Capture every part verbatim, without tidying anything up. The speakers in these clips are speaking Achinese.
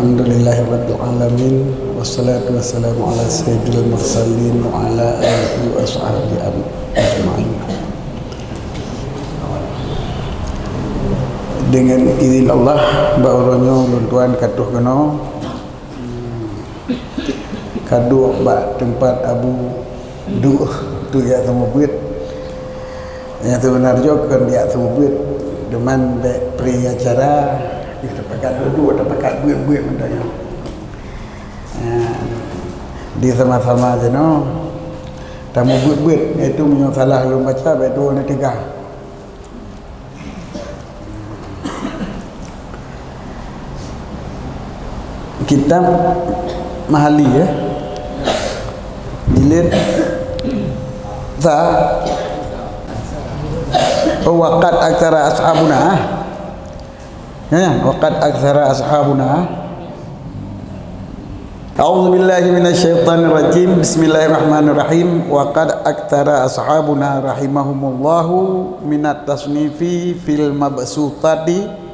Alhamdulillahirabbil alamin, wassalatu wassalamu ala sayyidil mursalin wa ala alihi wa ashabihi ajmain. Dengan izin Allah, bak uroe nyoe ulôn tuan ka troh keunoe, ka duek bak teumpat Abu duek tu jak seumeubeuet. Nyang seubeuna jih kon jak seumeubeuet, teuma bèk pri acara, tapakat duek-duek, tapakat beuet-beuet mantong nyoe. Di sama-sama jinoe tameubeuet-beuet, yaitu meunyoe salah lôn baca, bèk droeneuh teuga. Kitab Mahali, ya. Jilid sa-, oh, wa qad aktsara ashabuna. Ya, ya, wa qad aktsara ashabuna. A'udzu billahi minasy syaithanir rajim. Bismillahirrahmanirrahim. Wa qad aktsara ashabuna rahimahumullahu minat tasnifi fil mabsutati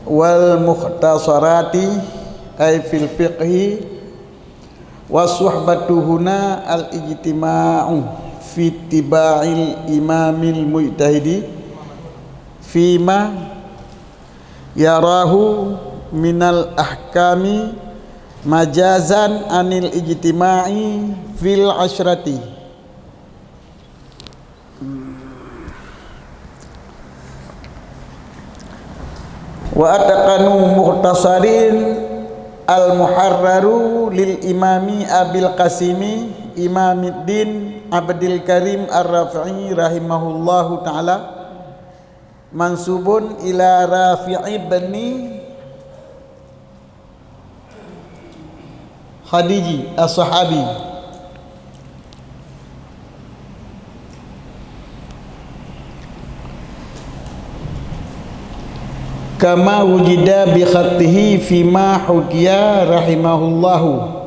wal mukhtasarati, ay fil fiqhi, wa suhbatu huna al ijtima'u fi ittiba'il imamil mujtahidi fima yarahu minal ahkami, majazan anil ijtima'i fil asyrati. Wa atqanu mukhtasarin al muharraru lil imami Abil Qasimi Imamiddin Abdil Karim Ar-Rafi'i rahimahullahu ta'ala, mansubun ila Rafi' ibni Khadiji As-Sahabi. Kama wujida bi khattihi fima hukiya rahimahullahu.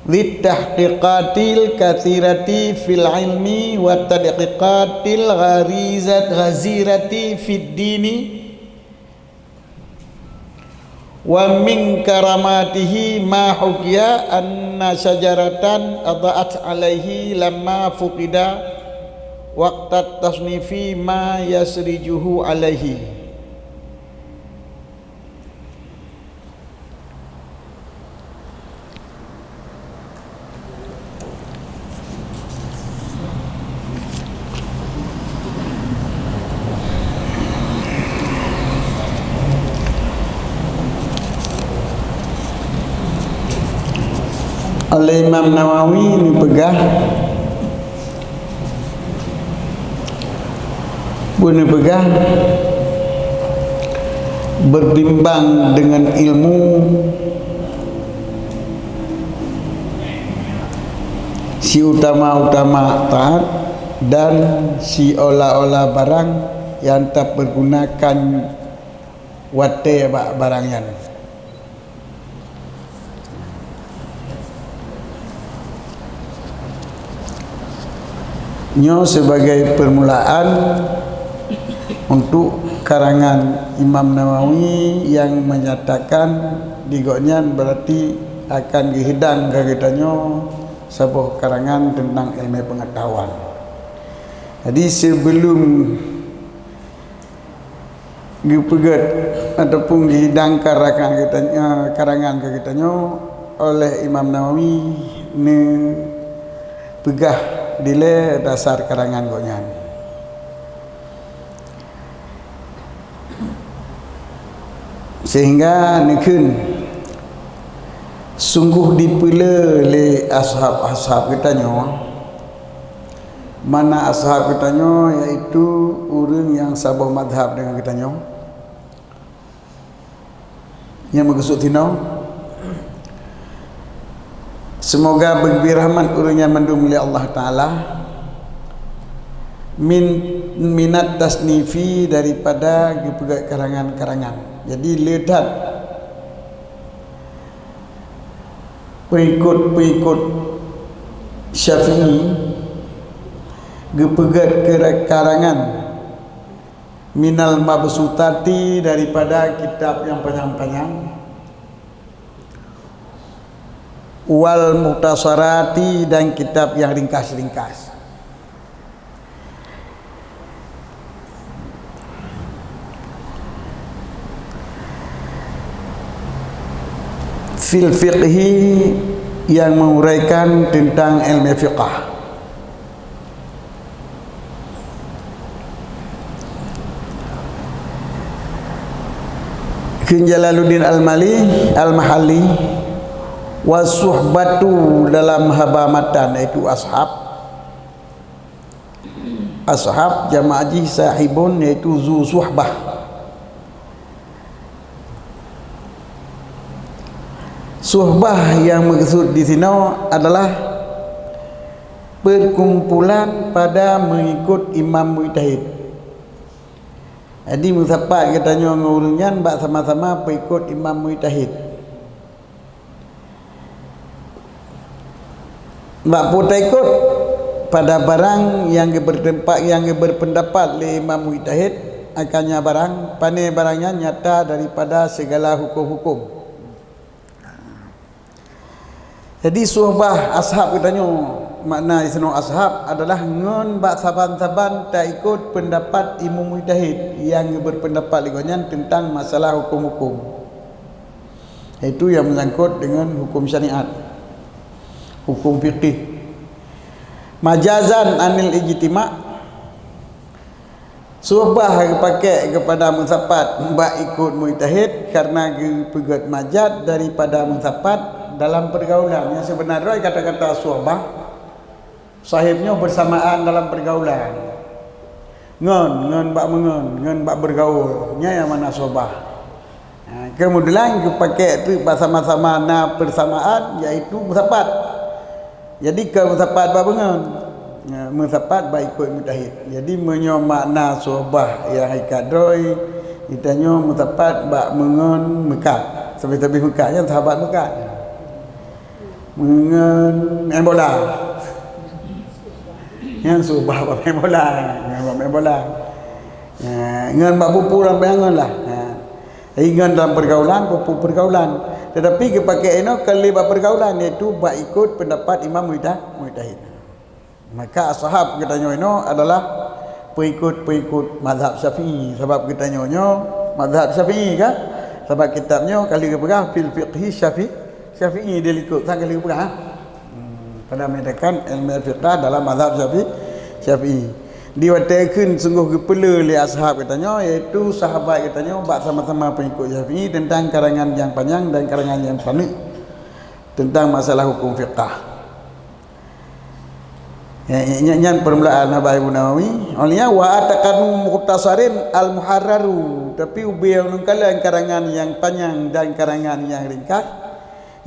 Littahqiqatil katsirati fil ilmi wa tadqiqatil gharizat ghazirati fid dini. Wa min karamatihi ma hukiya anna syajaratan adha'at alaihi lamma fuqida waqtat tasnifi ma yasrijuhu alaihi. Oleh Imam Nawawi neupeugah, Bunoe peugah, berbimbang dengan ilmu, siutama-utama taat, dan siolah-olah barang yang tapergunakan watée bak barang nyan. Nyoe sibagai peurmulaan untuk karangan Imam Nawawi nyang menyatakan di gobnyan, berarti akan geuhidang keu geutanyoe saboh karangan teuntang ileumèe peungeutahuan. Jadi, sibeulom geupeugét ataupun geuhidang karangan geutanyoe, karangan keu geutanyoe oleh Imam Nawawi, neupeugah dilée dasar karangan gobnyan. Sehingga neukheun, sunggoh dipeulé lé ashab-ashab geutanyoe, mana ashab geutanyoe, yaitu ureuëng nyang saboh madhab deungon geutanyoe, nyang meukeusut sinoe. Seumoga beugeubri rahmat ureuëng nyan mandum lé Allah Taala, min, minat tasnifi, daripada geupeugét karangan-karangan. Jadi, le that pengikut-pengikut Syafi'i geupeugét keu karangan minal mabsutati, daripada kitab nyang panyang-panyang, Wal mukhtasarati, dan kitab yang ringkas-ringkas. Fil fiqhi, yang menguraikan tentang ilmu fiqah. Kheun Jalaluddin Al-Mali, Al-Mahalli, wa suhbatu dalam haba matan, yaitu ashab. Ashab, jamak jih sahibun, yaitu zu suhbah. Suhbah yang maksud di sinoe adalah perkumpulan pada mengikut imam mujtahid. Jadi, meusapat geutanyoe ngon ureuëng nyan bak sama-sama peuikot imam mujtahid. Bak peue taikot? Pada barang nyang geubertempat, nyang geuberpendapat lé imam mujtahid akan nyan barang, pane barang nyan nyata daripada segala hukum-hukum. Jadi, suhbah ashab geutanyoe, makna isinoe ashab adalah ngon bak saban-saban taikot pendapat imam mujtahid nyang geuberpendapat lé gobnyan tentang masalah hukum-hukum. Yaitu yang menyangkut dengan hukum syariat, hukum fikih. Majazan anil ijtima', suhbah geupakék keupada meusapat bak ikot mujtahid karena geupeugét majaz daripada meusapat dalam pergaulan. Nyang seubeuna droe kata-kata suhbah, sahib nyoe bersamaan dalam pergaulan. Ngon, ngon bak meungon, ngon bak bergaul. Nyan nyang mana sohbah. Ha, keumudian geupakék teuk bak sama-sama na persamaan, yaitu meusapat. Jadi, kon meusapat bak meungon. Ha, meusapat bak ikot mujtahid. Jadi, meunyoe makna sohbah nyang hakikat droe, geutanyoe meusapat bak meungon meukat. Sabe-sabe meukat, nyan sahabat meukat. Meungon main bola. Nyan sohbah bak main bola. Ngon bak main bola. Ha, ngon bak peue-peue lam bayangan lah. Ha. Jadi ngon dalam pergaulan, peue-peue pergaulan. Tetapi geupakék inoe kon lé bak pergaulan, yaitu bak ikot pendapat imam mujta-, mujtahid. Maka ashab geutanyoe inoe adalah peuikot-peuikot mazhab Syafi'i. Sabab geutanyoe nyoe mazhab Syafi'i kan? Sabab kitab nyoe ka lheueh geupeugah fil fiqhi Syafi-, Syafi'i, dilikot sang ka lheueh geupeugah, ha? Hmm, pada menyatakan ilmu fiqah dalam mazhab Syafi-, Syafi'i. Di watée kheun sunggoh geupeulé lé ashab geutanyoe, yaitu sahabat geutanyoe bak sama-sama peuikot Syafi'i tentang karangan nyang panyang dan karangan nyang paneuk tentang masalah hukum fiqah. Ya, ya, nyan, nyan peurmulaan haba Imam Nawawi. Awalnya, wa ataqanu mukhtasarin al-muharraru. Tapi ubé nyang lôn kalon karangan nyang panyang dan karangan nyang ringkas,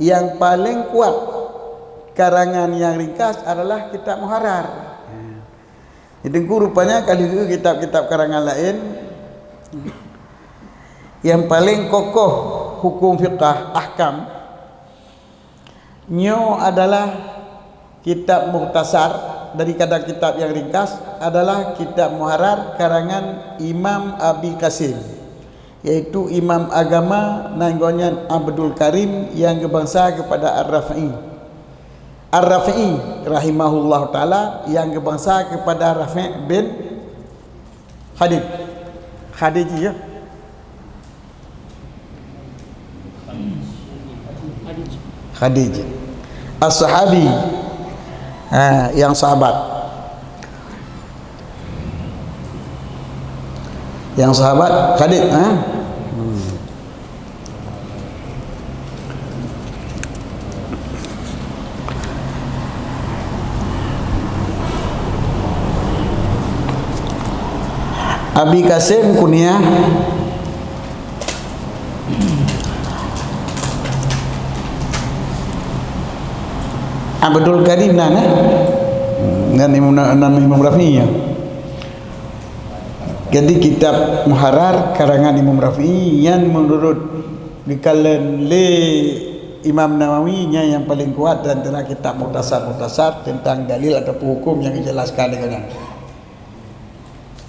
nyang paleng kuat karangan nyang ringkas adalah kitab Muharrar. Di teungku rupanya ka lheueh kitab-kitab karangan laén nyang paleng kokoh hukum fiqah ahkam. Nyoe adalah kitab mukhtasar, dari kada kitab nyang ringkas adalah kitab Muharrar karangan Imam Abi Qasim, yaitu imam agama nan gobnyan Abdul Karim nyang geubansa keupada Ar-Rafi'i. Ar-Rafi'i rahimahullahu taala nyang geubansa keupada Rafi' bin Khadij. Khadij, ya. Khadij. As-Sahabi. Ha, nyang sahabat. Nyang sahabat Khadij, ha? Hmm. Abi Qasim kunyah Abdul Karim nan, eh? Nan Imam, nan Imam Rafi'i, ya. Jadi, kitab Muharrar karangan Imam Rafi'i nyan meunurot geukalon lé Imam Nawawi nyan nyang paleng kuat di antara kitab mukhtasar-mukhtasar tentang dalil ataupun hukum nyang dijelaskan deungon nyan.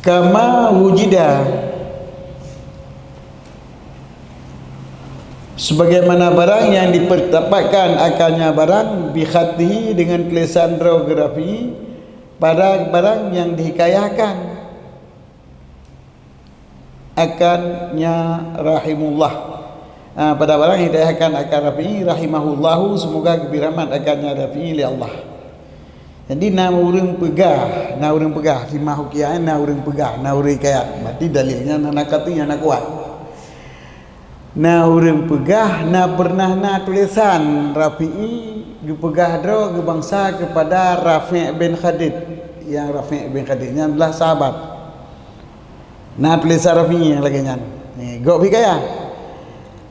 Kama wujida, Sebagaimana barang yang dipertapakkan akannya barang, bi khatihi, dengan tulisan droe geu Rafi'i, pada barang yang dihikayahkan akannya rahimullah. Ah, pada barang yang dihikayahkan akan Rafi'i, rahimahullahu, semoga geubri rahmat akannya Rafi'i lé Allah. Jadi na ureuëng peugah, na ureuëng peugah, si Mahukia na ureuëng peugah, na ureuëng hikayat. Berarti dalilnya na, na kati nyang na kuat. Na ureuëng peugah na pernah na tulisan Rafi'i geupeugah droe geubansa kepada Rafi' bin Khadij. Yang Rafi' bin Khadij nyan adalah sahabat. Na tulisan Rafi'i nyang lagée nyan. Ni, gob hikayah.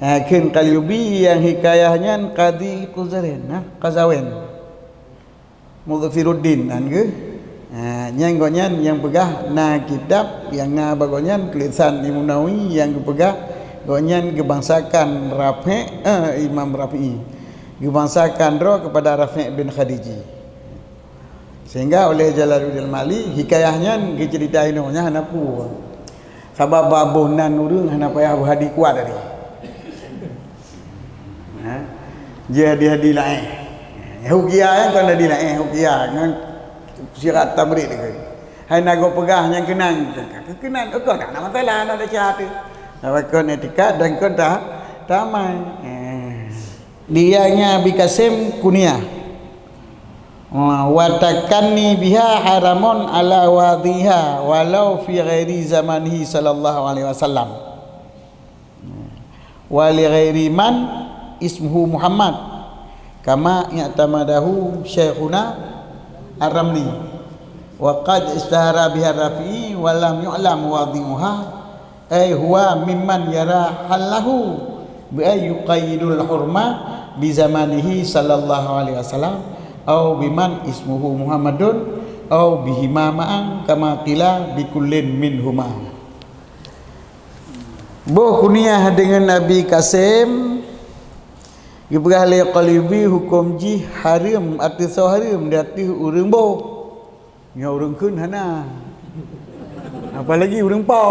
Ha, kheun Qalyubi nyang hikayah nyan Qadhi Quzarin, nah, Qazawen. Mughfiruddin nan geuh. Ha, nyan gobnyan nyang peugah na kitab nyang na bak gobnyan tulisan Imam Nawawi nyang geupeugah gobnyan geubangsakan Rafi', eh, Imam Rafi'i. Geubangsakan droe kepada Rafi' bin Khadiji. Sehingga oleh Jalaluddin Al-Mahalli, hikayah nyan geuceurita inoe nyan hana peue. Sabab bak boh nan ureuëng hana payah beuhadi kuat tadi. Ha? Jeuet hadi-hadi laén. Hukia nyan kon hadi laén, hukia ngon sirat tamrit deungon. Hai na gob peugah nyang keunan, keunan, oh, kon hana masalah, hana desya teuh. Sabab kon iktikad dan kon ta-, taamai. Eh. Dianya Abi Qasim kuniah. Wa takanni biha haramun ala wadhiha walau fi ghairi zamanihi sallallahu alaihi wasallam. Wa li ghairi man ismuhu Muhammad, kama i'tamadahu Syaikhuna Ar-Ramli. Wa qad ishtahara biha Rafi'i wa lam yu'lam wadhi'uha, ay huwa mimman yara halahu bi ay yuqayyidul hurma bi zamanihi sallallahu alaihi wasallam, au biman ismuhu Muhammadun, au bihima ma'an, kama qila bi kullin minhuma. Boh kuniah deungon Abi Qasim, geupeugah lé Qalyubi huköm jih hareuem, ateueh soe hareuem di ateueh ureuëng boh. Nyoe ureuëng kheun hana. Apalagi ureuëng po.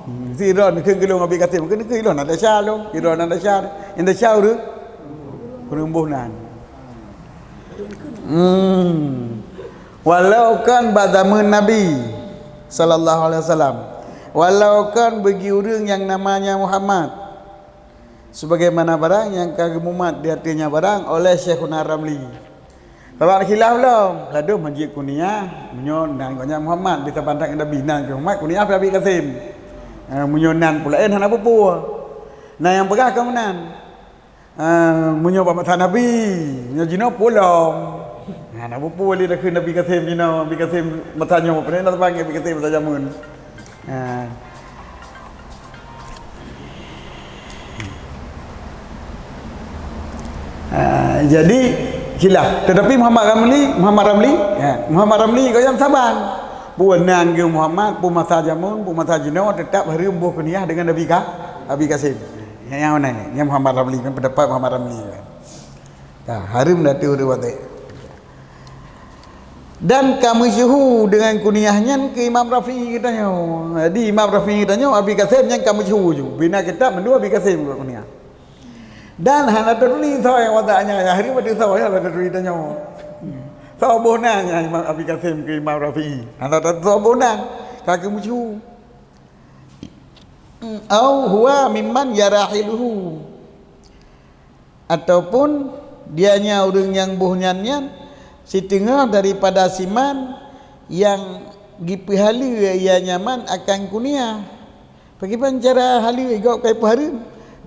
Hmm, sidroe neukheun keu lôn Abi Qasim, kheun keu lôn hana desya lôn, sidroe hana desya. Nyang desya ureuëng, ureuëng boh nan. Hmm. Walau kon bak zameun Nabi sallallahu alaihi wasallam, walau kon bagi ureuëng nyang namanya Muhammad, sebagaimana barang nyang ka geumumat di ateueh nyan barang oleh Syekhuna Ramli. Sabab khilaf lom, ladôm hanjeuet kuniah, meunyoe nan gobnyan Muhammad, bisa bantak ngon Nabi, nan Muhammad kuniah Abi Qasim. Eh, meunyoe nan peue laén hana peue-peue. Nah, nyang peugah ka meunan. Ah, meunyoe bak masa Nabi, meunyoe jinoe peue lom. Nah, na peue-peue lé takheun Abi Qasim jinoe, Abi Qasim masa nyoe, peue na teubang Abi Qasim masa jameun. Ah. Ah, jadi khilaf. Tetapi Muhammad Ramli, Muhammad Ramli, ya, Muhammad Ramli kok nyang saban. Peue nan geuh Muhammad, peue masa jameun, peue masa jinoe, teutap hareuem boh kuniah deungon Abi Ka-, Abi Qasim. Nyang, nyang mana ni? Nyang Muhammad Ramli kan, pendapat Muhammad Ramli kan. Ka, hareuem datu ureuëng watée. Dan ka meusyeuhu deungon kuniah nyan keu Imam Rafi'i geutanyoe. Jadi Imam Rafi'i geutanyoe, Abi Qasim nyan ka meusyeuhu ju. Bina kitab mandua Abi Qasim kuniah. Dan hana taturi soe nyang watée nyan, hareuem ateueh soe nyang hana taturi tanyoe. Soe boh nan nyan Imam Abi Qasim keu Imam Rafi'i. Hana taturi soe boh nan. Ka keu meusyeuhu. Au huwa mimman yara halahu. Ataupun dianya ureuëng nyang boh nyan nyan siteungoh daripada siman nyang geupeue haleue ia nyaman akan kuniah. Pakriban cara haleue gob ka ipeuhareuem?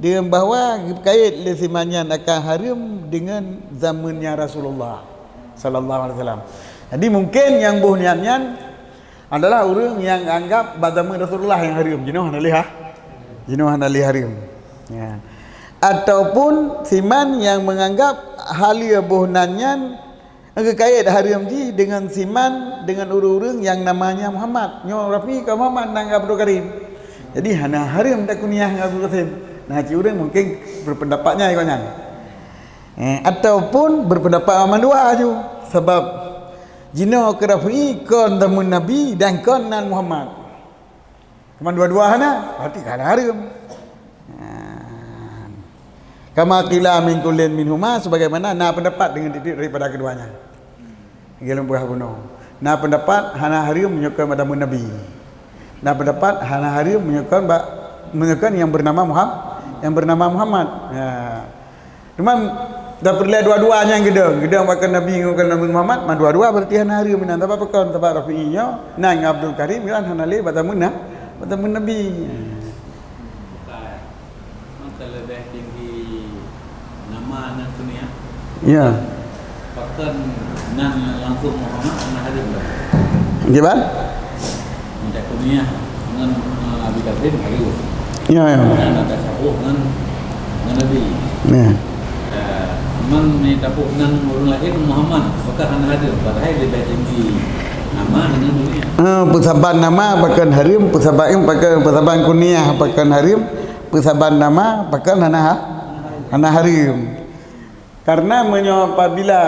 Deungon bahwa geukait lé siman nyan akan hareuem deungon zameunnya Rasulullah sallallahu alaihi wasallam. Jadi mungkin nyang boh nyan nyan adalah ureuëng nyang anggap bak zameun Rasulullah nyang hareuem, jinoe hana lé ha-, jinoe hana lé hareuem. Ya. Ataupun siman nyang menganggap haleue boh nan nyan geukait hareuem jih deungon siman deungon ureuëng-ureuëng nyang namanya Muhammad. Nyoe Rafi ka Muhammad nan Abdul Karim. Jadi hana hareuem takuniah ngon Abdul Karim. Nah, cit ureuëng mungkin berpendapat nyan iko nyan. Eh, ataupun berpendapat mandua ju. Sabab jinoe keu Rafi kon zameun Nabi dan kon nan Muhammad. Cuma dua-dua hana, berarti ka hana hareuem. Ha. Kama qila min kullin minhuma, sebagaimana na pendapat dengan titik daripada keduanya. Lagèe lôn peugah bunoe. Na pendapat hana hareuem meunyoe kon bak tamu Nabi. Na pendapat hana hareuem meunyoe kon bak, meunyoe kon nyang bernama Muham-, nyang bernama Muhammad. Ya. Cuma tapeureulèe dua-dua nyan geudong, geudong bak kon Nabi ngon kon Nabi Muhammad, ma dua-dua berarti hana hareuem meunan. Sabab pakon? Sabab Rafi'i nyoe nan ngon Abdul Karim, nyan hana lé bak tamu na-, bak tamu Nabi. Bukan. Maka leubeh tinggi nama nan kunyah. Ya. Pakon nan langsung Muhammad hana hareuem dah. Kiban? Minta kunyah ngon, eh, Abi Kasim hareuem. Ya, ya. Dan ada saboh ngon, ngon Nabi. Ya. Eh, memang ni tapok nan ureueng laén Muhammad, maka hana hareuem. Padahai leubeh tinggi nama dengan kunyah. Ah, peusaban nama pakon hareuem, peusaban, pakon, peusaban kunyah pakon hareuem, peusaban nama pakon hana ha-, hana hareuem. Karena meunyoe apabila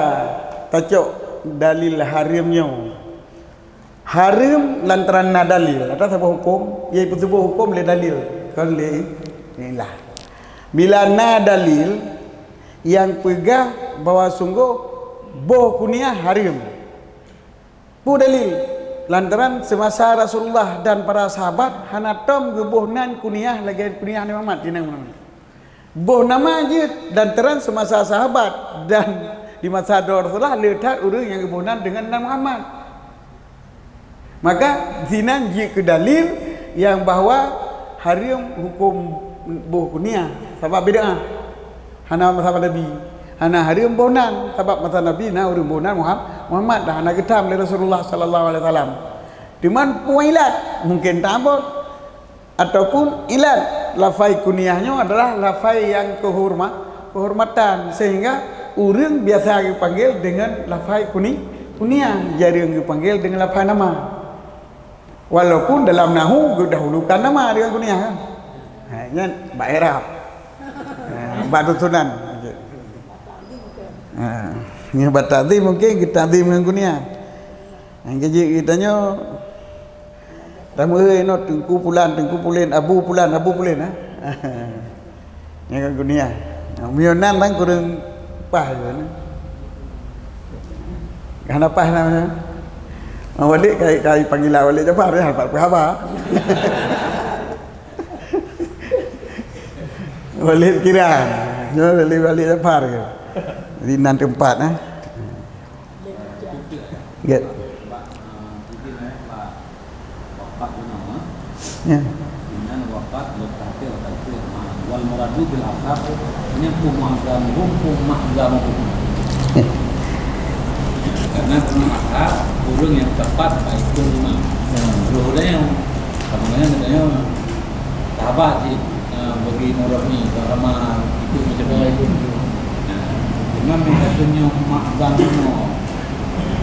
tacok dalil hareuem nyoe, hareuem lantaran na dalil, ada saboh huköm, yaitu saboh huköm lé dalil, kon lé ilah. Bila na dalil nyang peugah bahwa sunggoh boh kunyah hareuem. Peue dalil? Lantaran semasa Rasulullah dan para sahabat hana tom geuboh nan kunyah lagèe kunyah Nabi Muhammad, tinang Muhammad. Boh nama jeuet lantaran semasa sahabat dan di masa droe Rasulullah le that ureueng nyang geuboh nan deungon nan Muhammad. Maka sinan jeuet keu dalil nyang bahwa hareuem huköm boh kunyah sabab bid'ah. Hana masa Nabi. Hana hareuem boh nan, sabab masa Nabi na ureueng boh nan Muham-, Muhammad, dan hana geutam lé Rasulullah sallallahu alaihi wasallam. Cuman peue ilat, mungkin ta'abud, ataupun ilat lafai kunyah nyoe adalah lafai nyang keuhorma-, keuhormatan, sehingga ureueng biasa geupanggil deungon lafai kuni-, kunyah, jareueng geupanggil deungon lafai nama. Walaupun dalam nahu geudahulukan nama deungon kunyah kan. Ha, nyan bak i'rab. Ha, bak susunan. Ha, nyan bak takzim mungkin geutakzim ngon kunyah. Nyang keujeuet geutanyoe, tamu, "Hei, nyoe Teungku Pulan, Teungku Pulen, Abu Pulan, Abu Pulen, ha?" Nyan kan kunyah. Meunyoe nan, nan kureueng paih, ya, na. Hana paih namanya. Ah, Walid kai, kai panggilan Walid Jafar, ya, hana peuhaba. Walid Kiran. Nyoe Walid, Walid Jafar ke? Jadi nan teumpat, eh. Get. Ya. Wal muradu bil ashab, nyan peue ma'zamuhum, peue ma'zamuhum. Karena peue ashab, ureueng nyang teumpat bak ikôt imam. Roh dan nyang, sama dengan katanya sahabat cit, eh, bagi imam Rafi, sama itu macam mana. Nah, imam yang katanya ma'zamuhum.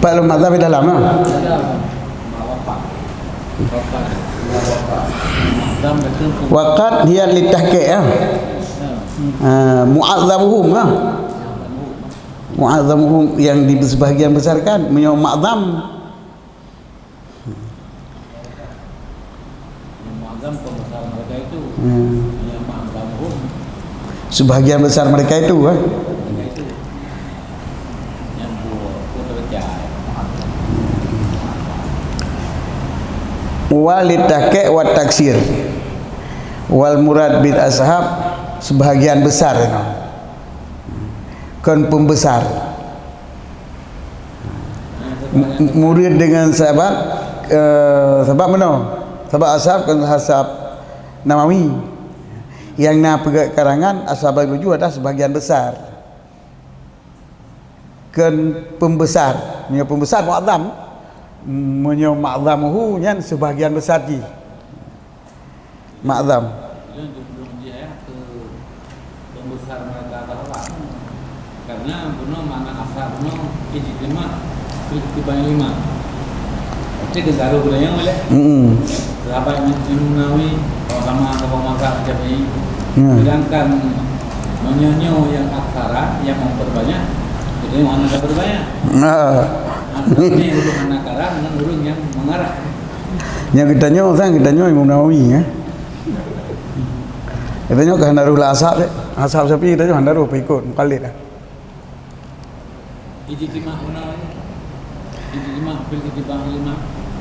Pak Lum Azam di dalam, ha? Waqat hiya litahqiq, ya. Ah, mu'azzamuhum, ha? Mu'azzamuhum yang di sebahagian besar kan, meunyoe ma'zam. Yang mu'azzam pembesar mereka itu. Hmm. Yang mu'azzamhum. Sebahagian besar mereka itu, eh. Mereka itu. Yang bu-, bu terpecah. Walitahqiq wa taksir. Wal murad bil ashab, sebahagian besar, kon pembesar. Mu-, murid dengan sahabat, eh, sahabat meunoe. Sahabat ashab kon ashab Nawawi. Nyang na peugah karangan ashab Baluju adalah sebahagian besar. Kon pembesar. Meunyoe pembesar mu'azzam, meunyoe ma'zamuhu nyan sebahagian besar jih. Ma'zam. Ilôn jumlah jih ayah keu pembesar mereka sahabat. Karena bunoe makna asal bunoe ijtima' keu ijtima' lima. Berarti geugaru bunoe nyang boleh. Mm-mm. Sahabat Imam Nawawi, sama-sama mazhab Syafi'i. Hmm. Sedangkan meunyoe nyang aksara, yang memperbanyak, jadi mana ada perbanyak. Ah. Nah, ini ureueng hana karang, ngon ureueng nyang mengarah. Nyang geutanyoe sang, geutanyoe Imam Nawawi, ya. Geutanyoe ka hana rôh lam ashab, eh? Ashab Syafi'i geutanyoe hana rôh peuikot, muqallid lah. Ijtima' huna, ijtima' fil ittiba' ilma.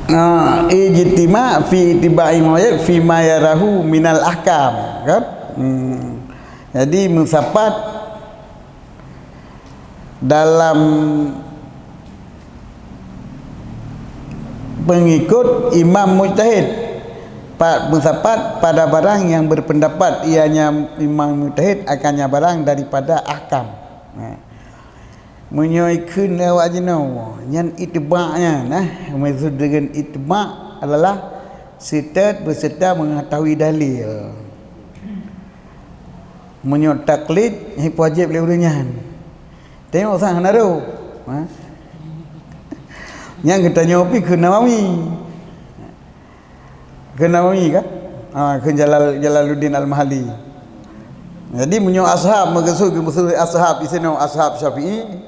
Nah, ijtima' fi ittiba'i muqayyad fi ma yarahu minal ahkam, kan? Hmm. Jadi, meusapat dalam pengikut imam mujtahid, pa-, meusapat pada barang yang berpendapat ianya imam mujtahid akannya barang daripada ahkam. Nah, meunyoe ikheun lé awak jinoe, nyan ittiba' nyan, nah, maksud deungon ittiba' adalah seutôt beuseurta mengetahui dalil. Meunyoe taklid, nyan wajéb lé ureuëng nyan. Tengok sang hana rôh. Ha? Nyang geutanyoe pih kheun Nawawi. Kheun Nawawi kan? Ha, kheun Jalal-, Jalaluddin Al-Mahalli. Jadi, meunyoe ashab, meukeusud, meukeusud ashab, isinoe ashab Syafi'i,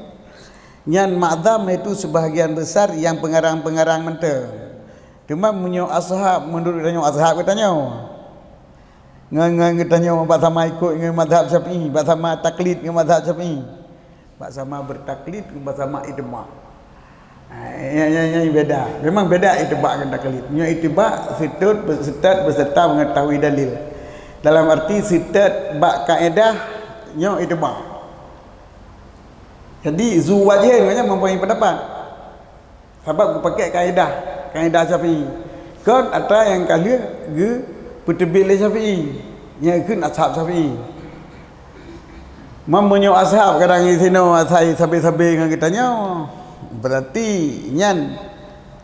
nyan ma'zam itu sebahagian besar nyang peungarang-peungarang mantong. Teuma meunyoe ashab, meunurot geutanyoe ashab geutanyoe. Ngon, ngon geutanyoe bak sama ikot ngon mazhab Syafi'i, bak sama taklid ngon mazhab Syafi'i. Bak sama beutaklid ngon bak sama ittiba'. Ha, nyan, nyan, nyan beda. Memang beda ittiba' ngon taklid. Nyoe ittiba' seutôt, seutôt beuseurta mengetahui dalil. Dalam arti seutôt bak kaedah, nyoe ittiba'. Jadi, zu wajhin, maknanya mempunyai pendapat. Sabab geupakék kaedah, kaedah Syafi'i. Kon atra nyang ka lheueh geupeuteubiet lé Syafi'i, nyang kheun ashab Syafi'i. Meunyoe ashab kadang isinoe asai sabe-sabe ngon geutanyoe, berarti nyan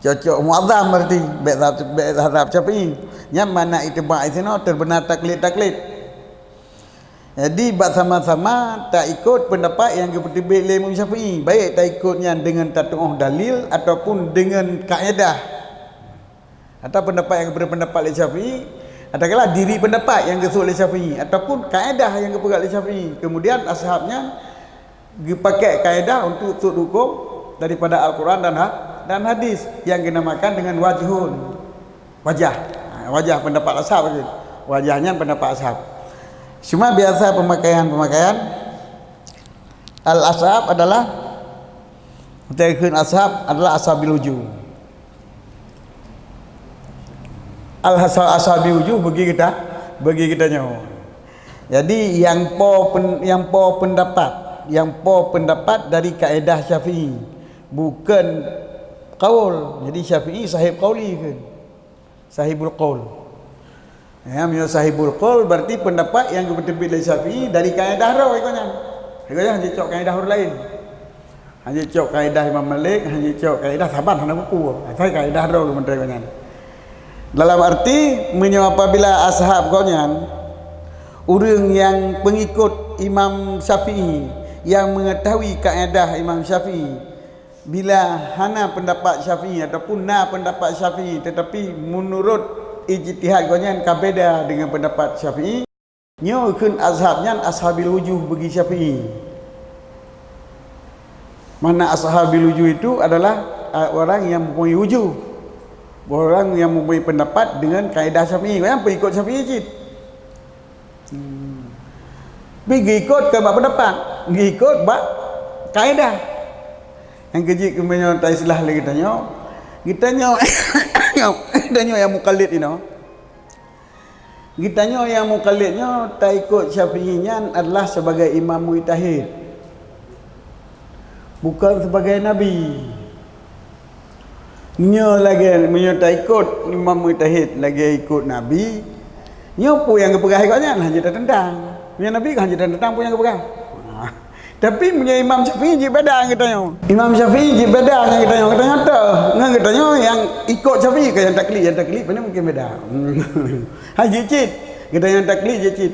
cocok mu'azzam berarti, bèk sa-, bèk mazhab Syafi'i. Nyan makna ittiba' isinoe teubeuna taklid-taklid. Jadi, bak sama-sama taikot peundapat nyang geupeuteubiet lé Imam Syafi'i, baik taikot nyan deungon tatu'oh dalil ataupun deungon kaedah. Atawa peundapat nyang geubri peundapat lé Syafi'i, atawa diri peundapat nyang geusôk lé Syafi'i, ataupun kaedah nyang geupeugah lé Syafi'i. Kemudian, ashab nyan geupakék kaedah untuk sôk hukôm daripada Al-Quran dan ha-, dan hadis nyang geunamakan deungon wajhun. Wajah. Ha, wajah peundapat ashab tu. Wajah nyan peundapat ashab. Cuma biasa peumakaian-peumakaian, al-ashab adalah, teukeun ashab adalah ashabil wujuh. Al-ashab, ashabil wujuh bagi kita, bagi geutanyoe. Jadi, nyang po pen-, nyang po peundapat, nyang po peundapat dari kaedah Syafi'i, bukon qaul. Jadi, Syafi'i sahib qauli kheun. Sahibul qaul. Ya, meunyoe sahibul qaul, berarti peundapat nyang geupeuteubiet lé Syafi'i dari kaedah droe iko nyan. Iko nyan hana cok kaedah ureuëng laén. Hana cok kaedah Imam Malik, hana cok kaedah saban hana buku. Asai kaedah droe geumeuteubiet iko nyan. Dalam arti, meunyoe apabila ashab gobnyan, ureuëng nyang peungikot Imam Syafi'i, nyang meungeutahui kaedah Imam Syafi'i, bila hana peundapat Syafi'i ataupun na peundapat Syafi'i, teutapi meunurot ijtihad gobnyan ka beda deungon peundapat Syafi'i, nyoe kheun ashab nyan ashabil wujuh bagi Syafi'i. Makna ashabil wujuh itu adalah, a, orang yang mempunyai wujuh. Orang yang mempunyai pendapat dengan kaedah Syafi'i. Orang pengikut Syafi'i cit. Hmm. Tapi geuikot kon bak peundapat, geuikot bak kaedah. Nyang keujeuet keu meunyoe taistilah lé geutanyoe, geutanyoe, geutanyoe nyang mukallid inoe. Geutanyoe nyang mukallid nyoe taikot Syafi'i nyan adalah sebagai imam mujtahid. Bukon sibagai nabi. Nyoe lagèe meunyoe taikot imam mujtahid lagèe ikot nabi, nyoe peue nyang geupeugah ikot nyan hana jeuet tateuntang. Meunyoe nabi kan hana jeuet tateuntang peue nyang geupeugah. Tapi meunyoe Imam Syafi'i jeuet beda ngon geutanyoe. Imam Syafi'i jeuet beda ngon geutanyoe. Geutanyoe toh, ngon geutanyoe nyang ikot Syafi'i ka nyang taklid, nyang taklid pane mungken beda. Hana jeuet cit. Geutanyoe nyang taklid jeuet cit.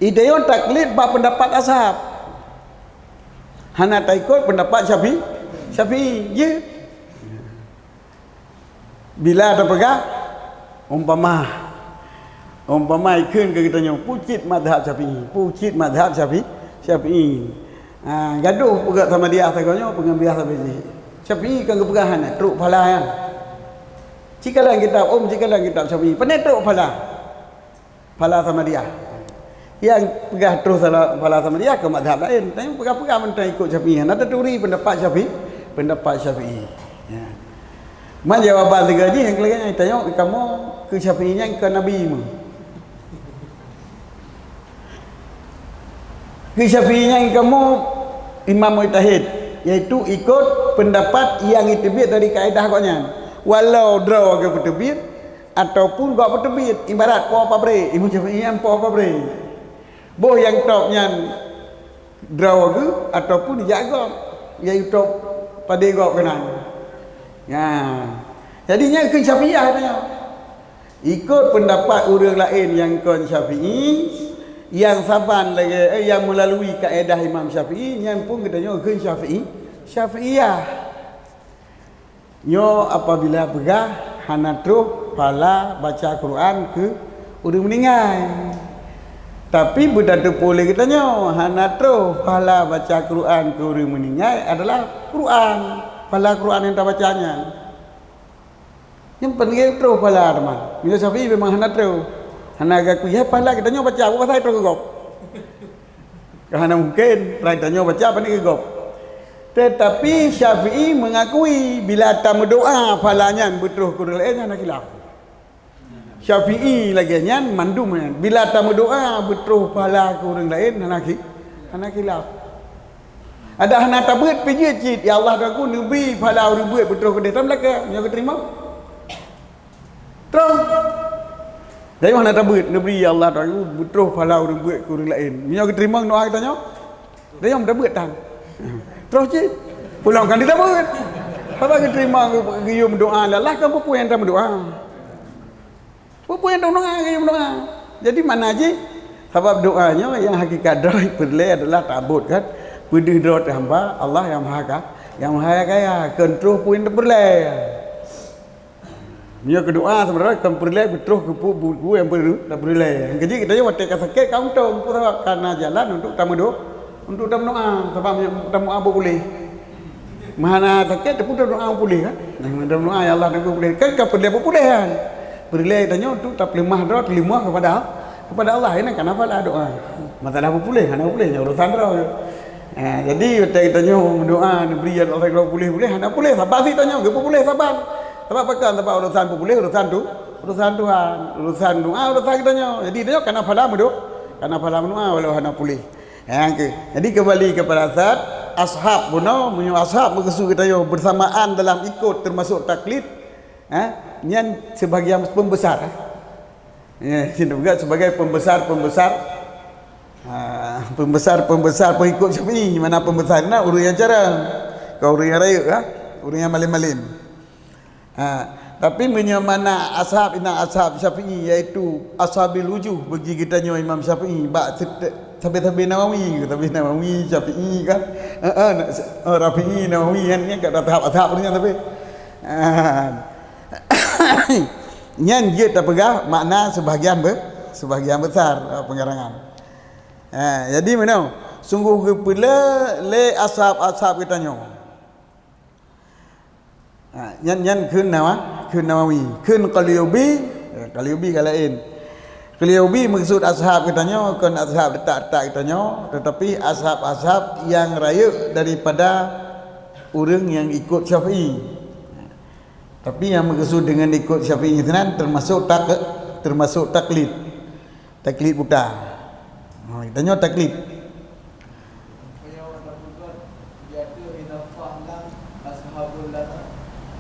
Geutanyoe taklid bak peundapat ashab. Hana taikot peundapat Syafi'i, Syafi'i, jeuet. Bila tapeugah, umpama, umpama ikheun keu geutanyoe, pucit mazhab Syafi'i, pucit mazhab Syafi'i, Syafi'i. Ha, gadoh peugah sama dia sagoe nyoe, peungambiah sabe jih. Syafi'i kan geupeugah hana trok pahala nyan. Cikalang kitab, um, cikalang kitab Syafi'i. Pane trok pahala? Phala sama dia. Nyang peugah troh sala-, phala Samadiyah keu mazhab laén. Tapi peugah-peugah mantong ikot Syafi'i. Hana taturi pendapat Syafi'i, pendapat Syafi'i. Ya. Man jawaban sigoe jih nyang keulhèe nyan, tanyong kamoe keu Syafi'i nyan keu Nabi meuh. Keu Syafi'i nyan kamoe imam mujtahid, yaitu ikot pendapat nyang jiteubiet dari kaedah gobnyan. Walau droe geupeuteubiet ataupun gob peuteubiet, ibarat po pabrék, Imam Syafi'i nyan po pabrék. Boh nyang top nyan droe geuh ataupun jak gob, nyang top padé gob keunan. Nah, jadi nyan keu Syafi'iyah nyan. Ikot pendapat ureuëng laén nyang kon Syafi'i, nyang saban lagée, eh, nyang meulalui kaedah Imam Syafi'i, nyan pun geutanyoe kheun Syafi'i, Syafi'iyah. Nyoe apabila peugah hana troh phala baca Quran keu ureuëng meuninggai. Tapi beutateupeue lé geutanyoe, hana troh phala baca Quran keu ureuëng meuninggai adalah Quran, phala Quran nyang tabaca nyan. Nyan pane troh phala teuma. Meunyoe Syafi'i memang hana troh. Hana geukui, hai phala geutanyoe baca, peue pasai troh keu gob? Ka hana mungken, phala geutanyoe baca pane keu gob. Tetapi Syafi'i mengakui bila tameudoa phala nyan beutroh keu ureuëng laén, nyan hana khilaf. Syafi'i lagée nyan mandum nyan. Bila tameudoa beutroh phala keu ureuëng laén, hana khi-, hana khilaf. Adak hana tabeuet pih jeuet cit, "Ya Allah, Tuhanku, neubri phala ureuëng beuet beutroh keudeh." Tam lakée, nyoe geuteurimong? Troh. Dayong hana tabeuet, "Neubri, ya Allah, Tuhanku, beutroh phala ureuëng beuet keu ureuëng laén." Nyoe geuteurimong doa geutanyoe? Dayong tabeuet tan. Troh cit. Pulang kan ditabeuet. Haba geuteurimong geuyue meudoa, Allah kan peue-peue nyang tameudoa. Peue-peue nyang tameudoa, geuyue meudoa. Jadi makna jih, sabab doa nyoe nyang hakikat droe peureulée adalah tabeuet kan. Peudeuh droe teuh hamba, Allah nyang Maha Ka-, nyang Maha Kaya, kon troh peue nyang tapeureulée. Meunyoe keu doa sebenarnya kon peureulée beutroh keu peue buku nyang peureulée. Nyang keujeuet geutanyoe watée ka sakét ka untông, peue sabab? Karena jalan untuk tameudo-, untuk tameudoa, sabab tameudoa beupuléh. Meuhana sakét teupeu doa puléh kan? Nah, doa, "Ya Allah, neubri puléh." Kan ka peureulée peupuléh kan? Peureulée tanyoe untuk tapeuleumah droe, teuleumah kepada, kepada Allah. Ini kan apalah doa. Masalah peupuléh, hana peupuléh, nyan urusan droe. Eh, jadi watée tanyoe meudoa, "Neubri ya Allah, neubri puléh," puléh, hana puléh, saban sit tanyoe, geupeupuléh saban. Sabab pakon? Sabab urusan peupuléh, urusan tu, urusan Tuhan. Urusan doa, urusan geutanyoe. Jadi tanyoe kana phala meudo-, kana phala meudoa walau hana puléh. Nyang keu-, jadi kembali kepada zat ashab bunoe, meunyoe ashab meukeusud geutanyoe bersamaan dalam ikut termasuk taklid, eh, nyan sebahagian pembesar, eh. Ya, sinoe juga sebagai pembesar-pembesar, ah, pembesar-pembesar pengikut Syafi'i. Mana pembesar na ureuëng nyang carông, kon ureuëng nyang rayeuk, ah, ureuëng nyang malém-malém. Ha, tapi meunyoe mana ashab, ingat ashab Syafi'i, yaitu ashabil wujuh bagi geutanyoe Imam Syafi'i, bak sete-, sabe-sabe Nawawi, sabe Nawawi, Syafi'i kan? Ha, ha, nak se-, oh, Rafi'i, Nawawi, nyan, nyan ka tahap ashab nyan tapi. Ha. Nyan jeuet tapeugah makna sebahagian be-, sebahagian besar, ha, pengarangan. Ha, jadi meunoe, sungguh geupeulé lé ashab-ashab geutanyoe. Ha, nyan, nyan kheun Nawa-, kheun Nawawi, kheun Qalyubi, ya, Qalyubi ka laén. Qalyubi meukeusud ashab geutanyoe, kon ashab detak-detak geutanyoe, tetapi ashab-ashab nyang rayeuk daripada ureuëng nyang ikut Syafi'i. Tapi nyang meukeusud deungon ikut Syafi'i sinan termasuk tak-, termasuk taklid. Taklid buta. Ha, geutanyoe taklid.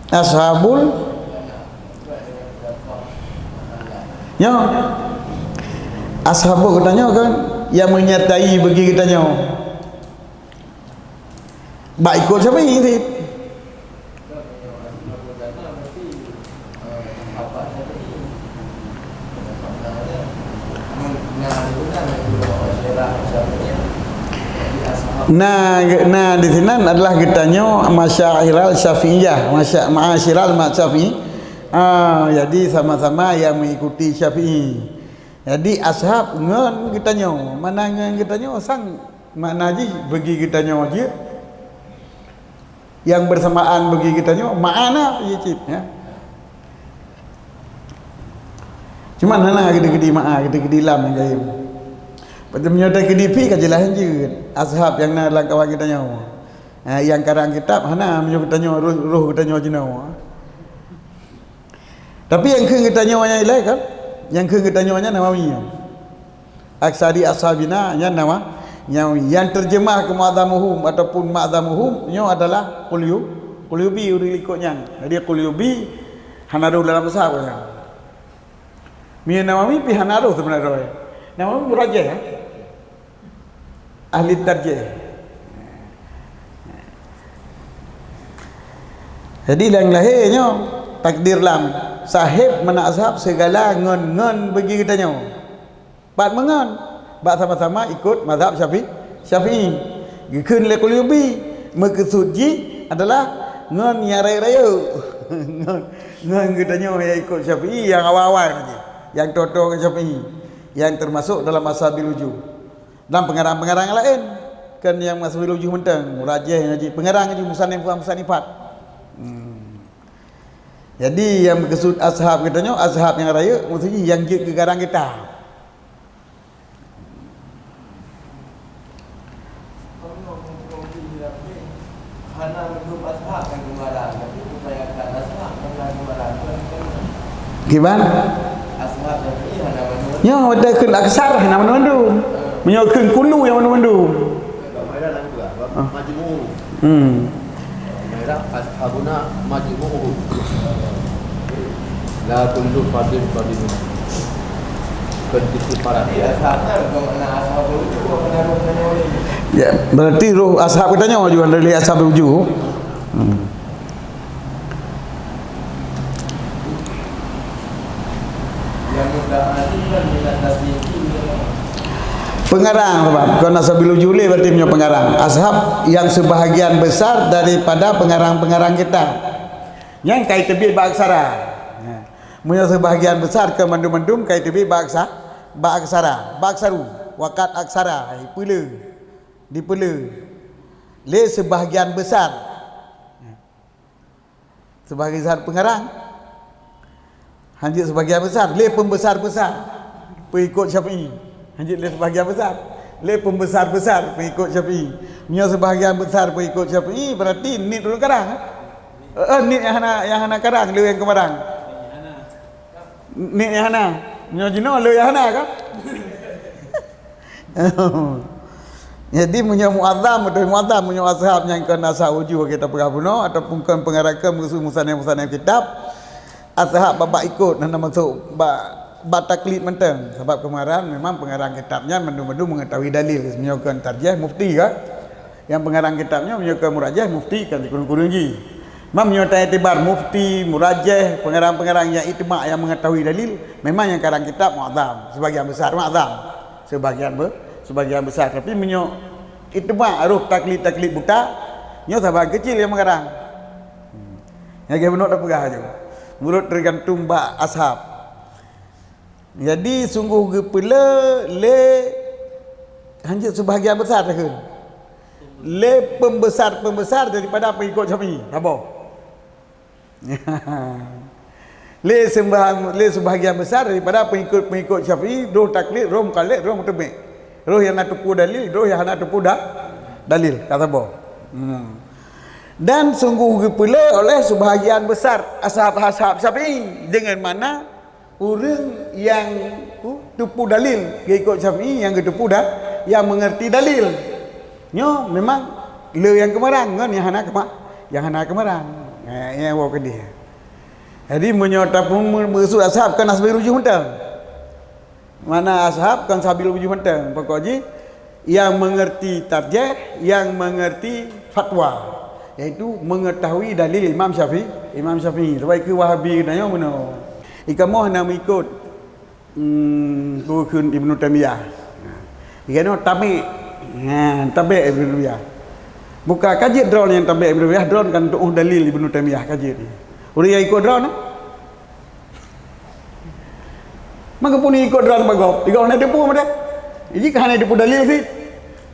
Ashabul. Nyoe. Ashabul geutanyoe kan, nyang meunyatai bagi geutanyoe. Bak ikut Syafi'i cit. Na, na di sinan adalah geutanyoe masyairal Syafi'iyah, masya-, ma'asyiral ma-, Syafi'i. Ah, jadi sama-sama nyang mengikuti Syafi'i. Jadi ashab ngon geutanyoe, mana ngon geutanyoe sang makna jih bagi geutanyoe jeuet. Nyang bersamaan bagi geutanyoe, ma'ana jih cit, ya. Cuman hana geude-geude ma'a, geude-geude lam nyang gayém. Meunyoe takeudi pih ka jeulaih jeuet, ashab nyang na lam kawan geutanyoe. Ha, nyang karang kitab hana, meunyoe geutanyoe roh, roh geutanyoe jinoe. Tapi nyang kheun geutanyoe nyan ilée kan? Nyang kheun geutanyoe nyan Nawawi nyan. Aksari ashabina nyan Nawa-, Nawawi. Nyang terjemah keu mu'zamuhum ataupun ma'zamuhum nyoe adalah Qulyu-, Qulyubi ureuëng likot nyan. Jadi Qulyubi hana roh dalam ashab nyan. Meunyoe Nawawi pih hana roh seubeuna droe. Nawawi murajih, ya. Ahli tarjih. Jadi nyang lahé nyoe takdir lam sahib meunan ashab sigala ngon, ngon bagi geutanyoe. Pat meungon, bak sama-sama ikut mazhab Syafi-, Syafi'i. Geukheun lé Qulyubi, meukeusud jih adalah ngon nyang rayeuk-rayeuk. Ngon, ngon geutanyoe nyang ikut Syafi'i nyang awai-awai nyan jih, nyang toe-toe ngon Syafi'i, nyang teumasok dalam ashabil wujuh. Dan peungarang-peungarang laén, kan nyang ashabil wujuh mantong, murajih nyan jih, peungarang jih musanif-, musanifat. Hmm. Jadi nyang meukeusud ashab geutanyoe, ashab nyang rayeuk, maksud jih nyang jeuet keu karang kitab. Kiban? Nyoe watée kheun aksar hana mandum-mandum. Meunyoe kheun kullu nyang mandum-mandum. Hmm. Ashabuna majmu'uhum. La kullu fardin fardin. Bukan tipu parat. Ya, berarti roh ashab geutanyoe juga dari ashabil wujuh. Hmm. Peungarang, sebab kon ashabil wujuh lé berarti meunyoe peungarang. Ashab nyang sebahagian besar daripada peungarang-peungarang kitab. Nyang ka teubiet bak aksara. Meunyoe sebahagian besar keu mandum-mandum ka teubiet bak aksa-, bak aksara, bak aksaru, waqad aksara, dipeulé, dipeulé lé sebahagian besar. Sebahagian besar peungarang. Hanjeuet sebahagian besar lé peumbesar-besar peuikot Syafi'i. Hanjeuet lé sebahagian besar lé peumbesar-besar peuikot Syafi'i. Meunyoe sebahagian besar peuikot Syafi'i, berarti niet ulôn karang, eh? Eh, niet nyang hana, nyang hana karang lé nyang keumarang. Niet nyang hana. Meunyoe jinoe lé nyang hana kan? Jadi meunyoe muazzam, beutôi muazzam meunyoe ashab nyang kon ashabil wujuh kita peugah bunoe ataupun kon peungarang, kon meukeusud musanif-musanif kitab, ashab bak, bak ikot, hana masuk bak, bak taklid mantong. Sabab keumarang memang peungarang kitab nyan mandum-mandum meungeutahui dalil. Meunyoe kon tarjih mufti kan? Nyang peungarang kitab nyoe meunyoe kon murajih mufti kan sikureueng-kureueng jih. Mam meunyoe ta-iktibar mufti, murajih, peungarang-peungarang nyang ijma nyang meungeutahui dalil, memang nyang karang kitab muazzam, sebahagian besar muazzam. Sebahagian be-, sebahagian besar. Tapi meunyoe ijma roh taklid-taklid buta, nyoe saban keucil nyang meukarang. Hmm. Nyang lagée bunoe tapeugah aju. Meunurot teugantung bak ashab. Jadi sunggoh geupeulé lé hanjeuet sebahagian besar takheun. Lé peumbesar-peumbesar daripada pengikut Syafi'i. Saboh. Lé seumbah-, lé sebahagian besar daripada pengikut-pengikut Syafi'i, roh taklid, roh mukhalif, roh meuteumé. Roh nyang na teupeue dalil, roh nyang hana teupeue da-, dalil, ka saboh. Hmm. Dan sunggoh geupeulé oleh sebahagian besar ashab-ashab Syafi'i, dengan makna ureuëng nyang teupeue dalil geuikot Syafi'i, nyang geuteupeue da-, nyang meungerti dalil. Nyoe memang lé nyang keumarang ngon nyang hana keuma-, nyang hana keumarang. Eh, nyang woe keudeh. Jadi meunyoe tapeumu-, meukeusud ashab kon ashabil wujuh mantong. Makna ashab kon ashabil wujuh mantong. Pokok jih nyang meungerti tarjih, nyang meungerti fatwa, yaitu meungeutahui dalil Imam Syafi'i, Imam Syafi'i. Sabab keu Wahabi geutanyoe meunoe. Ikamoe hana meuikot Hmm, peue kheun Ibnu Taimiyah. Geutanyoe tabek. Ha, tabek Ibnu Taimiyah. Buka ka jeuet droeneuh nyang tabek Ibnu Taimiyah, droeneuh kan tuoh dalil Ibnu Taimiyah ka jeuet. Ureuëng nyang ikot droeneuh? Maka pun ikot droeneuh bak gob, ikot hana teupeue meudah. Jih ka hana teupeue dalil sit.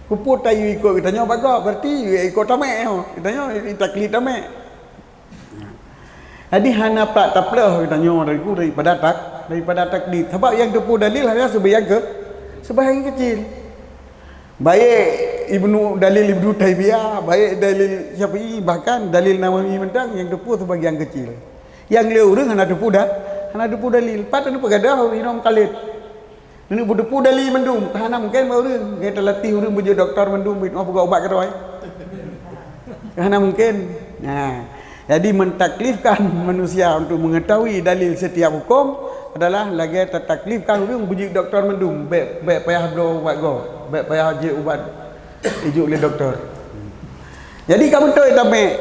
Keupeue tayue ikot geutanyoe bak gob, berarti yue ikot tabek nyoe. Geutanyoe taklid tabek. Jadi hana prak taplôh geutanyoe dari ku daripada tak, daripada taklid. Sabab nyang teupeue dalil hanya sebahagian ke, sebahagian kecil. Baik Ibnu, dalil Ibnu Taimiyah, baik dalil Syafi'i, bahkan dalil Nawawi mantong nyang teupeue sebagian kecil. Nyang lé ureuëng hana teupeue dah, hana teupeue dalil. Pat teupeue gadoh Imam Khalid. Neuneupeue-teupeue dalil mandum, ka hana mungken bak ureuëng. Gaya teulatih ureuëng beujeuet doktor mandum, bit oh peugah ubat keudroe. Ka hana mungken. Nah, jadi mentaklifkan manusia untuk mengetahui dalil setiap hukum adalah lagée tataklifkan ureuëng beujeuet doktor mandum, bék, bék payah bloe ubat gob, bék payah jeuet ubat ijok lé doktor. Jadi ka beutôi tamek.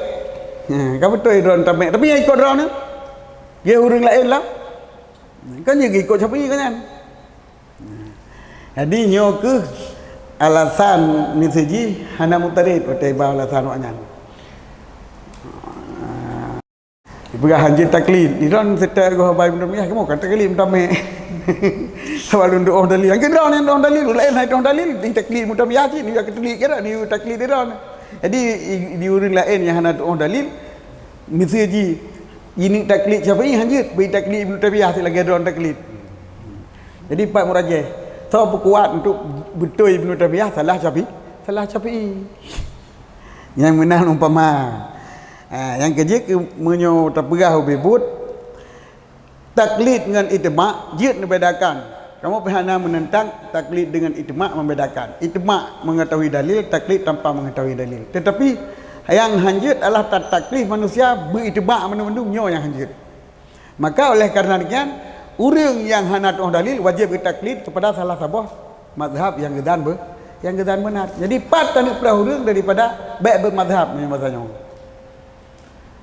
Ha, ka beutôi droe tamek. Tapi nyang ikot droe nyoe, gaya ureuëng laén lah. Kan jeuet ikot Syafi'i kan nyan. Jadi nyoe keuh alasan miseue jih hana mutarid watée ba alasan awaknyan. Peugah hanjeuet taklid, di dalam serta goh bai mutamiyah, kamu kan taklid mutamek. Sabab lôn tuoh dalil. Yang kedua ni tuoh dalil, lain hai tuoh dalil, di taklid mutamiyah cit, ni taklid kira, ni taklid di dalam. Jadi di ureuëng lain yang hana tuoh dalil, miseue jih ini taklid Syafi'i hanjeuet, beri taklid Ibnu Taimiyah lagée droe taklid. Jadi pat murajih. Soe peukuat untuk beutôi Ibnu Taimiyah salah Syafi'i, salah Syafi'i. Nyang meunan umpama. Ha, nyang keujeuet keu meunyoe tapeugah ubé buet, taklid ngon itibak jeuet neubedakan. Kamoe pih hana meunentang taklid deungon itibak membedakan. Itibak mengetahui dalil, taklid tanpa mengetahui dalil. Tetapi nyang hanjeuet adalah tataklif manusia beu itibak mandum-mandum nyoe nyang hanjeuet. Maka oleh karena demikian, ureuëng nyang hana tuoh dalil wajéb geutaklid kepada salah saboh mazhab nyang geudan be-, nyang geudan beunat. Jadi pat taneuk peurah ureuëng daripada bék beumazhab meunyoe masa nyoe.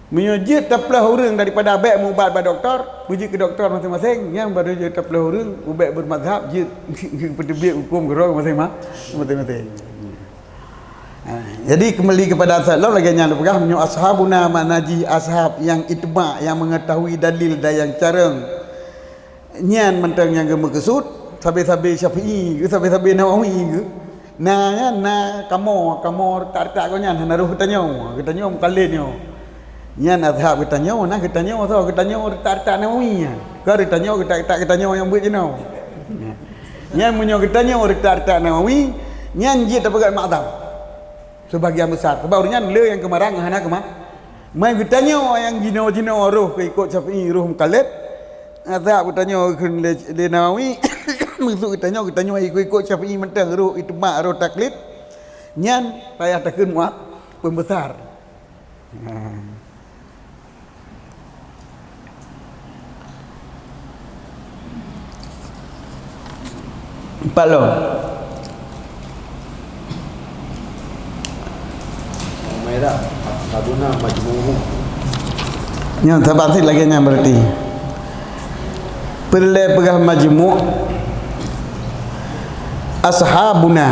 Meunyoe jeuet tapeurah ureuëng daripada bék meuubat bak doktor, beujeuet keu doktor maséng-maséng, nyan baru jeuet tapeurah ureuëng ubék beumazhab jeuet peuteubiet huköm keudroe maséng-ma-, maséng-maséng. Ha, jadi kembali kepada asal lom lagée nyan peugah meunyoe ashabuna makna jih ashab nyang itibak, nyang mengetahui dalil dan nyang carong. Nyan mantong nyang geumeukeusut sabe-sabe Syafi'i, sabe-sabe Nawawi. Na nyan na kamoe, kamoe retak-retak gobnyan hana roh geutanyoe, geutanyoe mukallid nyoe. Nyan mazhab geutanyoe, na geutanyoe soe, geutanyoe retak-retak Nawawi nyan. Ka geutanyoe retak-retak geutanyoe nyang buet jinoe. Nyan meunyoe geutanyoe retak-retak Nawawi, nyan jeuet tapeugah mazhab. Sebagian besar. Sebab ureuëng nyan le nyang keumarang hana keuma-. Mai geutanyoe nyang jinoe-jinoe roh keu ikot Syafi'i, roh mukallid. Mazhab geutanyoe kheun lé, lé Nawawi, maksud geutanyoe, geutanyoe ikot-ikot Syafi'i mantong roh itibak, roh taklid. Nyan payah takheun muah pembesar. Ha. Empat lom. Nyan saban cit lagée nyan berarti. Peureulée peugah majmu', ashabuna.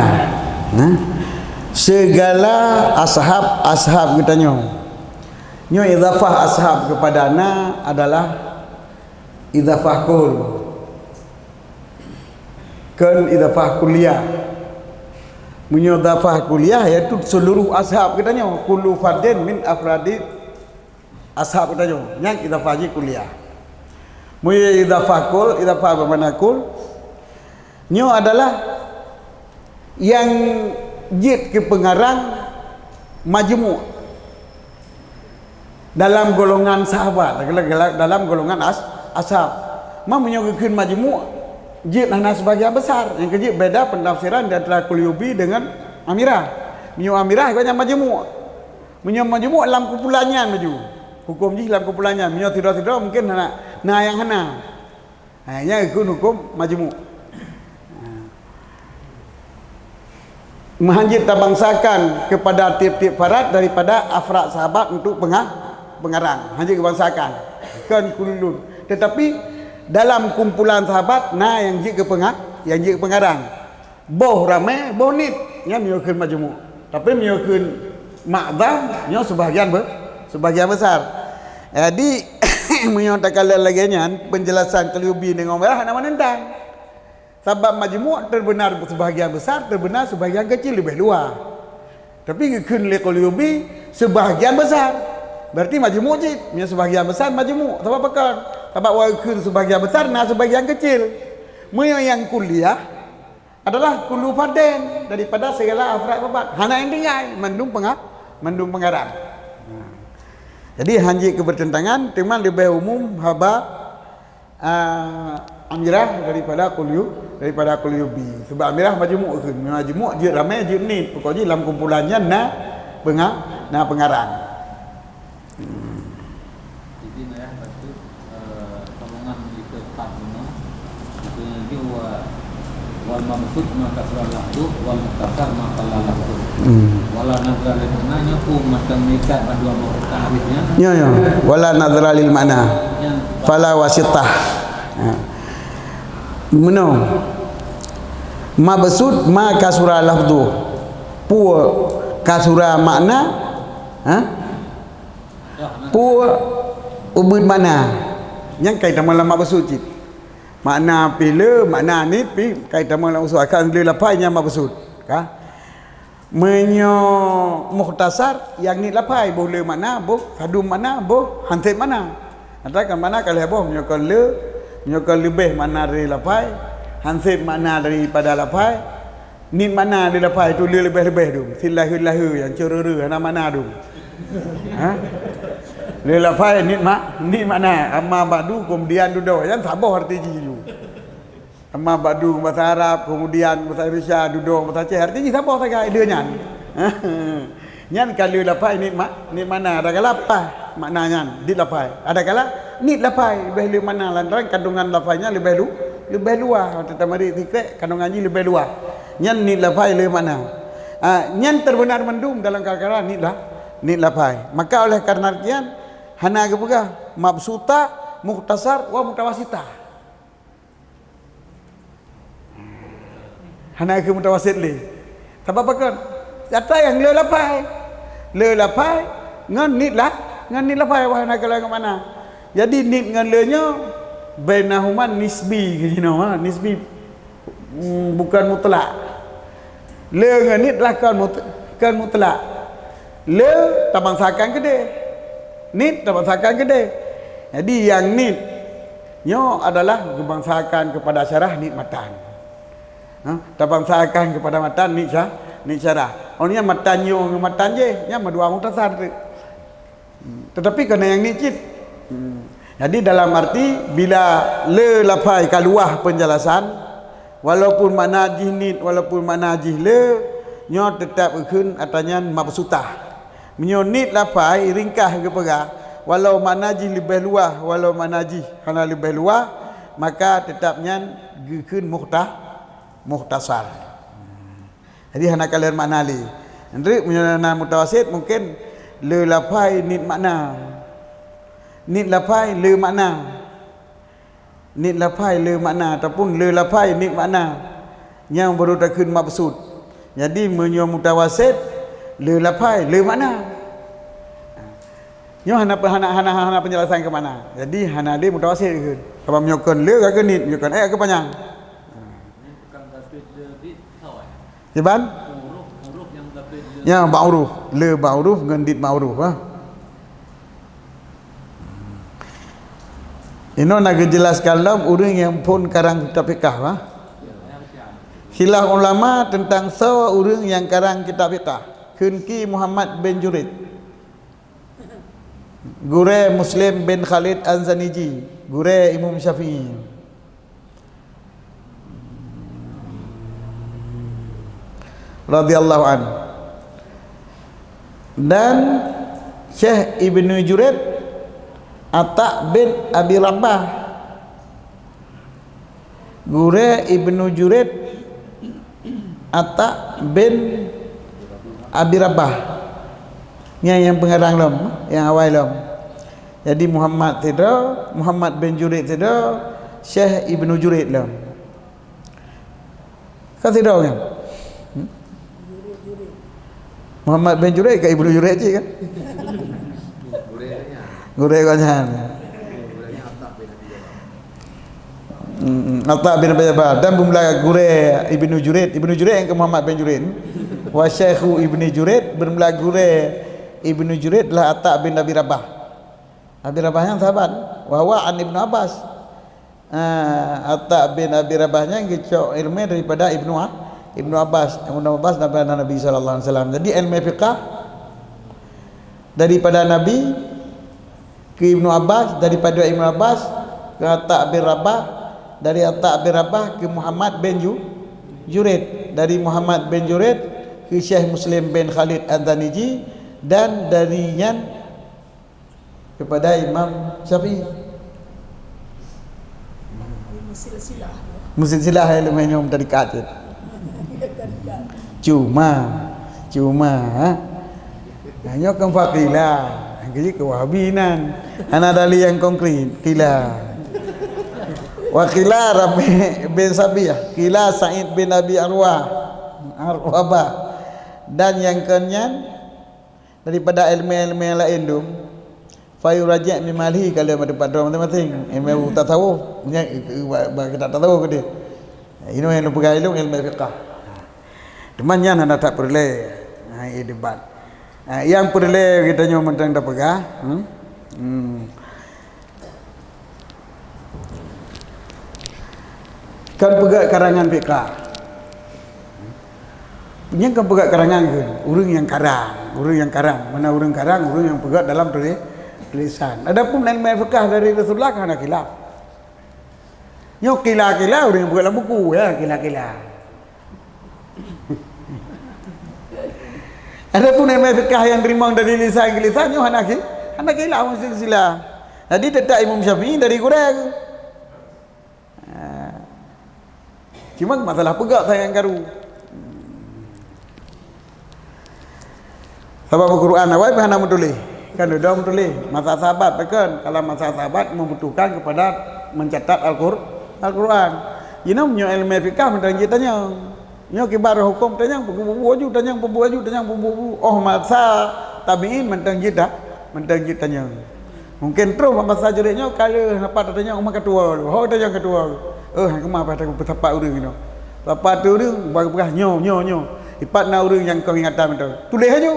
Nah, segala ashab-ashab geutanyoe. Nyoe idhafah ashab kepada na adalah idhafah kul. Kon idhafah kulliyah. Meunyoe idhafah kulliyah, yaitu seluruh ashab geutanyoe, kullu fardin min afradi ashab geutanyoe. Nyan idhafah jih kulliyah. Meunyoe idhafah kul, idhafah bermakna kul, nyoe adalah nyang jeuet keu peungarang majmu'. Dalam golongan sahabat, dalam golongan as-, ashab. Ma meunyoe geukheun majmu', jeuet hana sebagian besar. Nyang keujeuet beda pentafsiran di antara Qurtubi dengan Amirah. Meunyoe Amirah, gobnyan majmu'. Meunyoe majmu' lam kumpulan nyan maju. Huköm jih lam kumpulan nyan. Meunyoe sidroe-sidroe mungken hana, na nyang hana. Ha, nyan geukheun huköm majmu'. Ha. Meuhanjeuet tabangsakan kepada tieb-tieb farad daripada afrad sahabat untuk penga-, pengarang. Hanjeuet geubangsakan. Kon kullun. Tetapi dalam kumpulan sahabat na nyang jeuet keu penga-, nyang jeuet keu pengarang. Boh ramé, boh niet, nyan meunyoe kheun majmu'. Tapi meunyoe kheun ma'dham, nyoe sebahagian be-, sebahagian besar. Jadi, meunyoe takalon lagée nyan, penjelasan Qurtubi deungon Amirah hana meunentang. Sabab majmu' terbenar sebahagian besar, terbenar sebahagian kecil, leubeh luwa. Tapi geukheun lé Qurtubi sebahagian besar. Berarti majmu' cit, meunyoe sebahagian besar majmu'. Sabab pakon? Sabab walaupun sebahagian besar, na sebahagian kecil. Meunyoe nyang kulliyah, adalah kullu fardin, daripada segala afrad-afrad. Hana nyang tinggai, mandum penga-, mandum pengarang. Nah. Jadi, hana jeuet keu bertentangan, teuma leubeh umum haba, ah, amirah daripada qul yu-, daripada qul yubi. Sebab amirah majmuk kheun. Majmuk jeuet ramé, jeuet nit. Pokok jih lam kumpulan nyan na penga-, na pengarang. Hmm. Jadi, ayah bacut, eh, golongan itu empat bunoe. Itu lagi wa-, wal mabsut ma kasura lafzu, wal mukhtasar ma qalla lafzu. Hmm. Wala nazra lil makna, nyoe peue mantong meuikat bandua boh tahrif nyan. Ya, ya. Wala nazra lil makna. Nyan. Fala wasitah. Ha. Meunoe. Mabsut ma kasura lafzu. Peue kasura makna? Ha? Peue ubit makna? Nyang kai tamong lam mabsut cit. Makna pih le, makna nit pih kai tamong lam mabsut. Akan le lafai nyang mabsut. Ka? Meunyoe mukhtasar, nyang nit lafai, boh le makna, boh sadum makna, boh han sép makna. Atakan makna ka lheueh boh, meunyoe kon le, meunyoe kon leubeh makna dari lafai, han sép makna daripada lafai, nit makna le lafai tu le leubeh-leubeh tu, sit lahé-lahé nyang ceureureu hana makna tu. Ha? Le lafai nit mak-, nit makna, amma ba'du, keumudian dudoe, nyan saboh arti jih tu. Amma ba'du bahasa Arab, keumudian bahasa Indonesia, dudoe bahasa Aceh, arti jih saboh sagai le nyan. Nyan ka le lafai nit mak-, nit makna, ada kala pah makna nyan, dit lafai. Ada kala nit lafai, leubeh le makna lantaran kandungan lafai nyan leubeh lu-, leubeh luwah. Watèe tamarit sikrek, kandungan jih leubeh luwah. Nyan nit lafai le makna. Ah, nyan teubeuna mandum dalam kala-kala nit la-, nit lafai. Maka oleh karena demikian, hana geupeugah mabsuta, mukhtasar, wa mutawasitah. Hana keu mutawasit lé. Sabab pakon? Gata nyang le lafai. Le lafai ngon nit la-, ngon nit lafai, wah, hana keu laén makna. Jadi nit ngon le nyoe bainahuma nisbi keu jinoe, ha, nisbi. Hmm, bukan mutlak. Le ngon nit lah kon mut-, kon mutlak. Le tabangsakan keudeh. Nit tabangsakan keudeh. Jadi nyang nit nyoe adalah geubangsakan keupada syarah nit matan. Ha, tabangsakan keupada matan nit sya-, nit syarah. Oh, nyan matan nyoe ngon matan jéh, nyan meudua mukhtasar teuk. Teutapi kon nyang nit cit. Hmm. Jadi dalam arti bila le lafai ka luwah peunjelasan, walaupun makna jih nit, walaupun makna jih le, nyoe teutab geukheun atra nyan mabsutah. Meunyoe nit lafai ringkah geupeugah, walau makna jih leubeh luwah, walau makna jih hana leubeh luwah, maka teutab nyan geukheun mukhta-, mukhtasar. Jadi hana kalon makna lé. Nteuk meunyoe na mutawasit mungken le lafai nit makna. Nit lafai le makna. Nit lafai le makna ataupun le lafai nit makna. Nyang baru takheun mabsut. Jadi meunyoe mutawasit le lafai le makna. Nyoe hana, hana, hana, hana peunjelasan keu makna. Jadi hana lé mutawasit kheun. Sabab meunyoe kon le ka keu nit, meunyoe kon eh ka keu panyang. Kiban? Ya, bak huruf. Le bak huruf ngon dit bak huruf, ha. Inoe na geujelaskan lom ureuëng nyang phon karang kitab fiqah, ha. Khilaf ulama teuntang soe ureuëng nyang karang kitab fiqah. Kheun Ki Muhammad bin Juraij. Gurée Muslim bin Khalid An-Zaniji, gurée Imam Syafi'i. Radhiyallahu an. Dan Syekh Ibnu Juraij, Ata bin Abi Rabah. Gurée Ibnu Juraij, Ata bin Abi Rabah. Nyan nyang peungarang lom, nyang awai lom. Jadi Muhammad sidroe, Muhammad bin Juraij sidroe, Syekh Ibnu Juraij lom. Kan sidroe nyan? Hmm? Muhammad bin Juraij ka Ibnu Juraij cit kan? Gurée gobnyan. Hmm, Ata bin Abi Rabah dan beumula gurée Ibnu Juraij. Ibnu Juraij nyang keu Muhammad bin Juraij. Wa syekhu Ibnu Juraij, beumula gurée Ibnu Juraij lah Ata bin Abi Rabah. Abi Rabah nyan sahabat. Wa huwa an Ibnu Abbas. Ah, Atha bin Abi Rabah nyan geucok ilmu daripada Ibnu A-, Ibnu Abbas. Ibnu Abbas daripada Nabi sallallahu alaihi wasallam. Jadi ilmu fiqah daripada Nabi ke Ibnu Abbas, daripada Ibnu Abbas ke Atha bin Rabah, dari Atha bin Rabah ke Muhammad bin Ju-, Jureid, dari Muhammad bin Jureid ke Syekh Muslim bin Khalid Al-Zaniji, dan dari nyan kepada Imam Syafi'i. Musilsilah ilmu nyoe tarikat cit. Cuma, cuma, ha? Nah, nyoe kan faqila. Jadi ke Wahabi nan. Hana dalil yang konkret. Qila. Wa qila Rabi' bin Sabiah. Qila Sa'id bin Abi Arwah. Arwabah. Dan yang keunyan daripada ilmu-ilmu yang lain tu, fayuraji' min malihi, kalau ada tempat droe masing-masing. Ilmu tasawuf, nya, ba-, ba-, kitab tasawuf ke dia. Ini yang peugah ilmu, ilmu fiqah. Teuma nyan hana that peureulée. Ha, ini debat. Ha, yang peureulée kita nyoe mantong tapeugah. Hmm? Hmm. Kan peugah karangan fiqah. Nyan kan peugah karangan ke? Ureuëng yang karang, ureuëng yang karang. Mana ureuëng karang? Ureuëng yang peugah dalam tulis-, tulisan. Adapun ilmu fiqah dari Rasulullah kan hana khilaf. Nyoe kila-kila ureuëng yang peugah dalam buku, ya, kila-kila. Adapun ilmu fiqah yang teurimong dari lisan ke lisan, nyoe hana ki-, hana khilaf, mesti silsilah. Jadi tetap Imam Syafi'i dari gurée. Ha. Cuma masalah peugah sayang karu. Sabab Al-Quran awai pih hana meutuléh. Kan dudoe meutuléh. Masa sahabat pakon? Kalau masa sahabat membutuhkan kepada mencatat Al-Qur-, Al-Quran. Jinoe meunyoe ilmu fiqah mantong jitanyong. Nyoe kiban huköm tanyong, peubuet-buet aju, tanyong, peubuet aju, tanyong, peubuet-buet. Oh, masa tabi'in mantong jita-, mantong jitanyong. Mungken troh bak masa jeuet nyoe ka lheueh hana pat tatanyong uma ketua lom. Ho tanyong ketua lom. Eh, hana keumah paih tapeusapat ureuëng inoe. Sapat ureuëng, bak peugah nyoe, nyoe, nyoe. Ipat na ureuëng nyang kon ingatan mantong. Tuléh aju.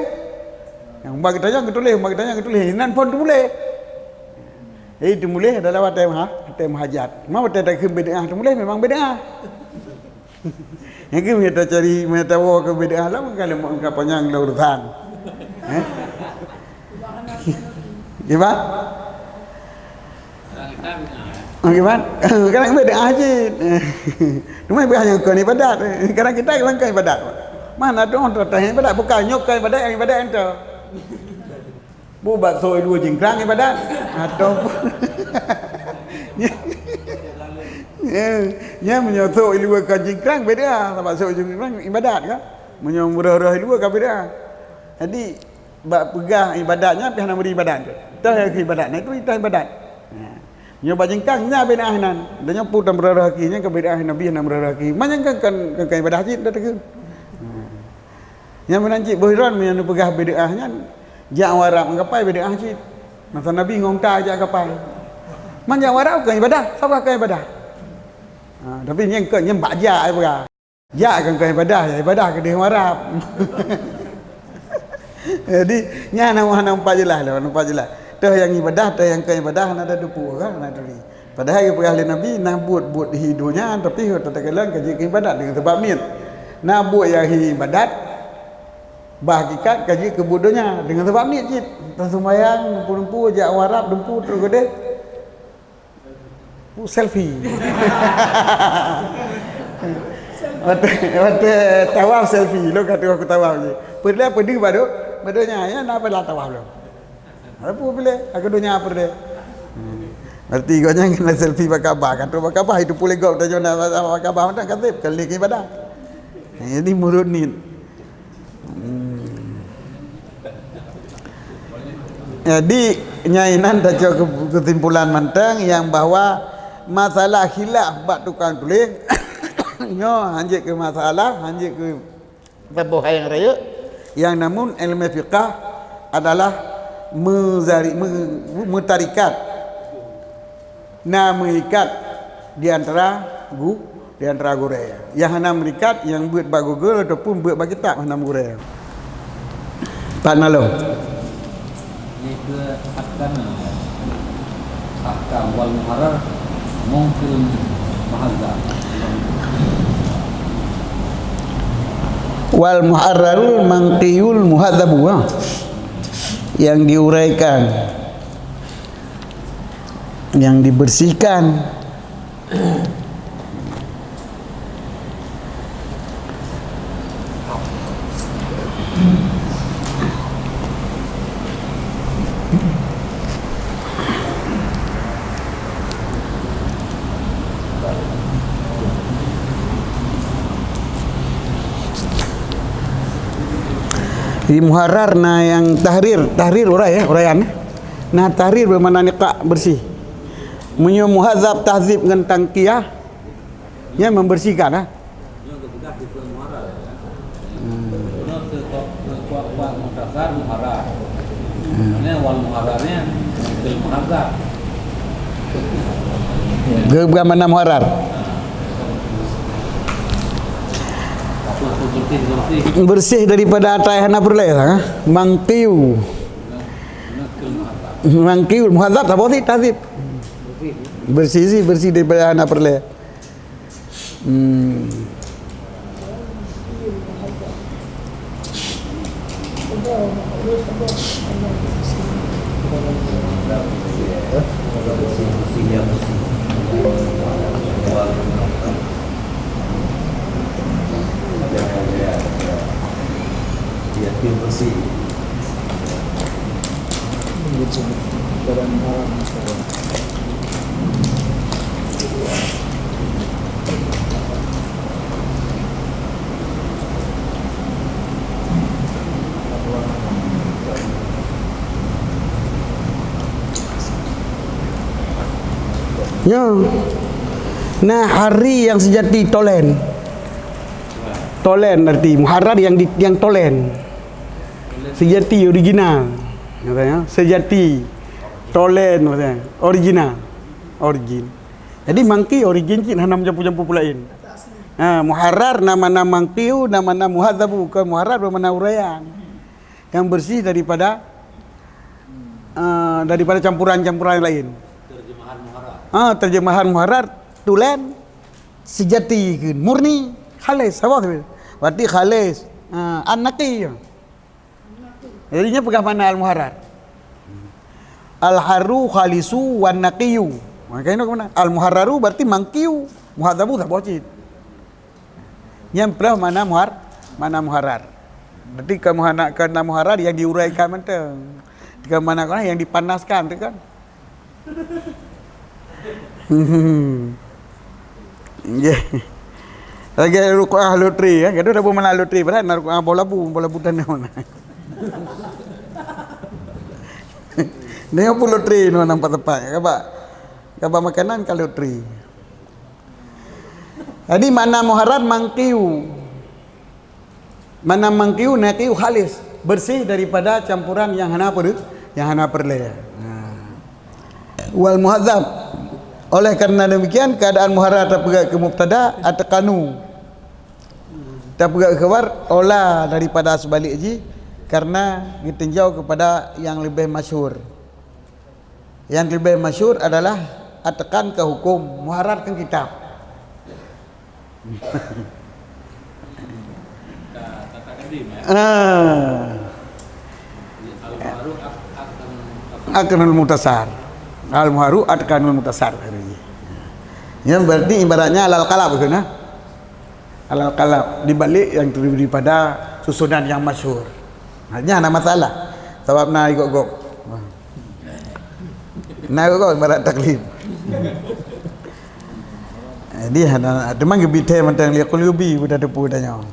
Nyang bak geutanyong geutuléh, bak geutanyong geutuléh. Inan phon teumuléh. Jadi teumuléh adalah watée meuha-, watée meuhajat. Ma watée takheun bid'ah teumuléh memang bid'ah. Nyang keuh meunyo tacari, meunyo tawoe keu bid'ah lom, ka leumoh ka panyang lom urusan. Eh? Kiban? Oh, kiban? Kadang bid'ah cit. Cuma bid'ah nyang kon ibadat. Kadang kita kadang kon ibadat. Mana tu orang tu datang ibadat, bukan nyoe kon ibadat, nyang ibadat ento. Bu bak sôk i luwa jingkrang ibadat. Ataupun ya, ya, meunyoe sôk i luwa ka jingkrang beda, sabab sôk jingkrang ibadat kan. Meunyoe meurôh-rôh i luwa ka beda. Jadi bak peugah ibadat nyan pih hana meuri ibadat. Toh nyang ibadat, nah itu toh ibadat. Ha. Nyoe bak jingkrang nya beda nan. Dan nyoe pun meurôh-rôh aki nyan ka beda Nabi hana meurôh-rôh aki. Manyang kan kan, kan, kan ibadat cit dah tegur. Ha. Nyang meunan cit boh droen meunyoe neupeugah bid'ah nyan, jak u Arab meukapai bid'ah cit. Masa Nabi ngon unta jak kapai. Man jak u Arab kon ibadah, saboh kon ibadah. Ha, tapi nyan kon, nyan bak jak ai peugah. Jak kon, kon ibadah, ya ibadah keudeh u Arab. Jadi, nyan hana, hana nampak jeulaih lom, nampak jeulaih. Toh nyang ibadah, toh nyang kon ibadah, hana tatupeue kan, hana turi. Padahai geupeugah lé Nabi, na buet-buet hi donya, tapi takalon ka jeuet keu ibadat deungon sabab niet. Na buet nyang hi ibadat, bah hakikat ka jeuet keu buet donya deungon sabab niet cit. Taseumayang, lumpu-lumpu, jak u Arab, lumpu, trok keudeh. Uh, selfie. Watèe, watèe tawaf selfie, lôn ka tawaf, ku tawaf je. Peudeuh, peudeuh bak do-, bak donya, ya, na peue lah tawaf lôn. Ada pun pilih, aku donya apa dia? Hmm. Berarti gobnyan kena selfie bak Kaabah. Kan tu bak Kaabah, itu pulai gop tanya nak bak Kaabah, macam kata, kali ke ibadah. Jadi murid ni. Hmm. Jadi, nyai nan tacok ke-, kesimpulan manteng yang bahwa masalah khilaf bak tukang tuléh, nyoe hanjeuet ke masalah, hanjeuet ke saboh hai nyang rayeuk, yang namun ilmu fiqah adalah meuzari-, me-, meutarikat, na meuikat di antara gu-, di antara gurèe. Nyang hana meuikat, nyang beuet bak Google ataupun beuet bak kitab hana meugurèe. Pat na lom. Nyoe keuh ahkam, ahkam wal muharrar. Wal muharrarul manqiyul muhadzabu, ha. Yang diuraikan, yang dibersihkan. Di muharrar na nyang tahrir, tahrir urai, ya, uraian. Nah, tahrir bermakna niqa, bersih. Meunyoe muhadzab, tahzib ngon tangkiyah, nyan membersihkan, ah. Geupeugah makna muharrar. Bersih daripada atra hana peureulée, ha? Mangkiu. Mangkiu, muhadzab, saboh sit, tahzib. Bersih sit, bersih daripada hana peureulée. Hmm. Ya. Nah, hari yang sejati tolen. Tolen arti muharrar yang di, yang tolen. Sejati, original. Katanya, sejati. Tolen, katanya. Original. Origin. Jadi, mangki origin cit hana meujampu-jampu peulaén. Ha, muharrar nama-nama mangkiu, nama-nama muhadzabu, ke muharrar bermakna uraian. Yang bersih daripada, eh, daripada campuran-campuran yang lain. Terjemahan muharrar. Ha, terjemahan muharrar, tulen, sejati, murni, khalis, apa tu? Berarti khalis, ha, an-naqi. Jadi, nyan peugah makna al-muharrar. Al-harru khalisu wan naqiyu. Makanya kena al-muharraru berarti mangkiu, muhadzabu saboh cit. Nyan peugah makna muhar, makna muharrar. Berarti kan muhana-, kan muharrar yang diuraikan mantong. Kan makna yang dipanaskan tu kan. Nggih. Lagèe ruqyah loteri, ya. Gadoh dak mana loteri, padahai na ruqyah boh labu, boh labu tanah mana. Nyoe pun loteri nyoe nampak tepat. Kaba, kaba makanan ka loteri. Jadi makna muharrar mangkiu. Mana mangkiu, naqiyu khalis, bersih daripada campuran yang hana per-, yang hana peureulée. Nah. Wal muhadzab. Oleh karena demikian, keadaan muharrar tapeugah keu mubtada, atqanu. Tapeugah keu khabar, ola daripada seubalik jih, karena geutinjau kepada yang leubeh masyhur. Yang leubeh masyhur adalah atqan keu huköm, muharrar keu kitab. Ah. Atqanul muhtasar. Al-muharraru atqanul muhtasar. Nyan berarti ibaratnya alal qalab, kan, nah? Alal qalab, dibalik yang terdiri pada susunan yang masyhur. Nah, nyan hana masalah. Sabab na igok-gok. Na igok-gok ibarat taklid. Jadi, hana, teuma geubri thèe mantong lé Qurtubi buta teupeu tanyoe.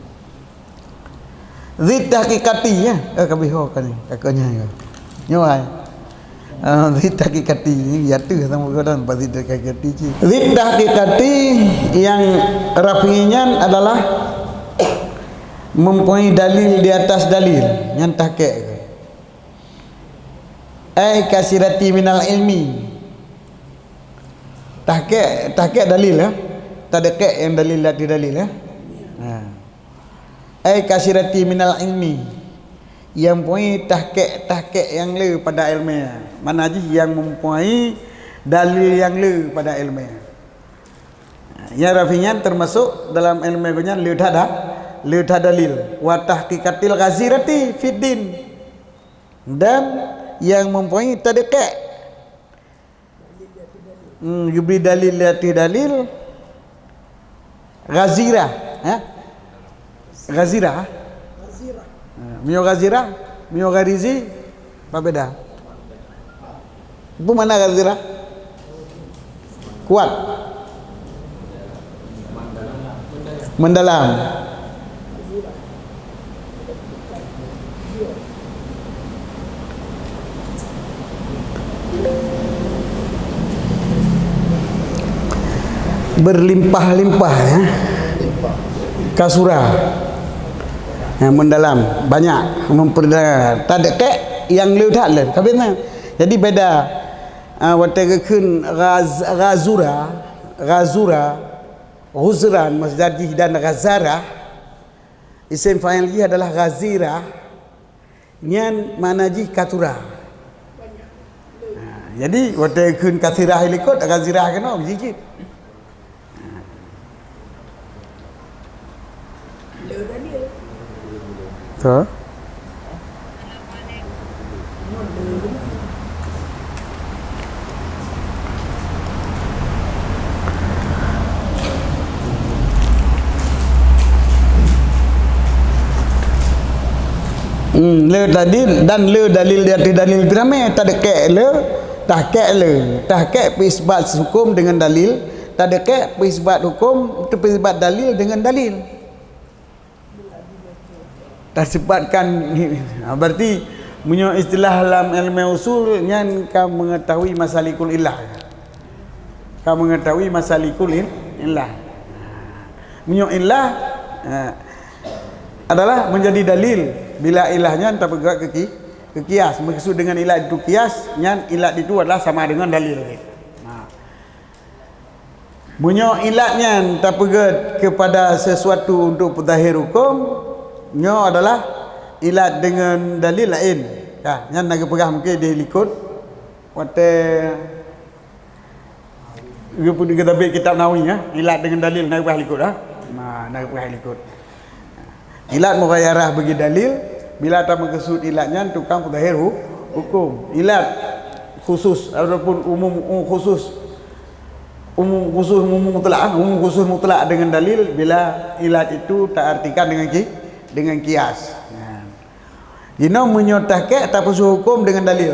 Zid tahqiqati, ya. Eh, ka beuh ho ka ni. Ka keu nyan, ya. Nyoe hai. Ah, zid tahqiqati ni, ya tu sama kadang pas zid tahqiqati cit. Zid tahqiqati yang rafi nyan adalah mempunyai dalil di atas dalil. Nyan tahqiq. Ai kasirati minal ilmi. Tahqiq, tahqiq dalil, ya. Tadekek yang dalil, lati dalil, ya. Ha. Ai kasirati minal ilmi, yang mempunyai tahqiq-tahqiq yang le pada ilmiah. Mana jih yang mempunyai dalil yang le pada ilmiah. Nyang rafi nyan teumasok dalam ilmu geuh nyan le that da-, le that dalil. Wa tahqiqatil ghazirati fid din. Dan yang mempunyai tadqiq. Hmm, geubri dalil di ateueh dalil. Ghazirah, ha? Ghazirah, ha? Ha, meunyoe ghazirah, meunyoe gharizi, apa beda? Apa makna ghazirah? Kuat. Mendalam. Berlimpah-limpah, ya. Kasura. Ya, mendalam, banyak, memperdalam. Tadqiq nyang le that lom. Ka beda. Jadi beda. Ah, watée geukheun ghaz-, ghazura, ghazura, ghuzran, masdar jih dan ghazarah, isim fa'il jih adalah ghazirah, nyan makna jih kasura. Ha, jadi watée kheun kasirah i likot, ghazirah keunoe jih cit. Betul. Hmm, le tadi dan le dalil di ateueh dalil piramé, tadqiq le, tahqiq le, tahqiq peuisbat hukum dengan dalil, tadqiq peuisbat hukum, peuisbat dalil dengan dalil. Tasifatkan, ha, berarti meunyoe istilah lam ilmu usul nyan ka mengetahui masalikul illah. Ka mengetahui masalikul il-, illah. Meunyoe illah, ha, adalah menjadi dalil bila illah nyan tapeugah keu ki-, keu kias. Maksud dengan illah itu kias, nyan illah itu adalah sama dengan dalil. Ha. Meunyoe ilat nyan tapeugét keupada sesuatu untuk peuzahir huköm, nyoe adalah ilat deungon dalil laén. Ka, nyan na geupeugah mungken di likot watée geupeugah kitab Nawawi, ya. Ilat deungon dalil na geupeugah likot, ha? Na, na geupeugah likot. Ilat mughayarah bagi dalil, bila tameukeusut ilat nyan tukang peuzahir hu-, huköm. Ilat khusus ataupun umum, um, khusus, umum khusus, umum mutlak, ah, umum khusus mutlak dengan dalil bila ilat itu taartikan dengan ki-, dengan kias. Nah. Jinoe meunyoe tahqiq tapeusu huköm dengan dalil.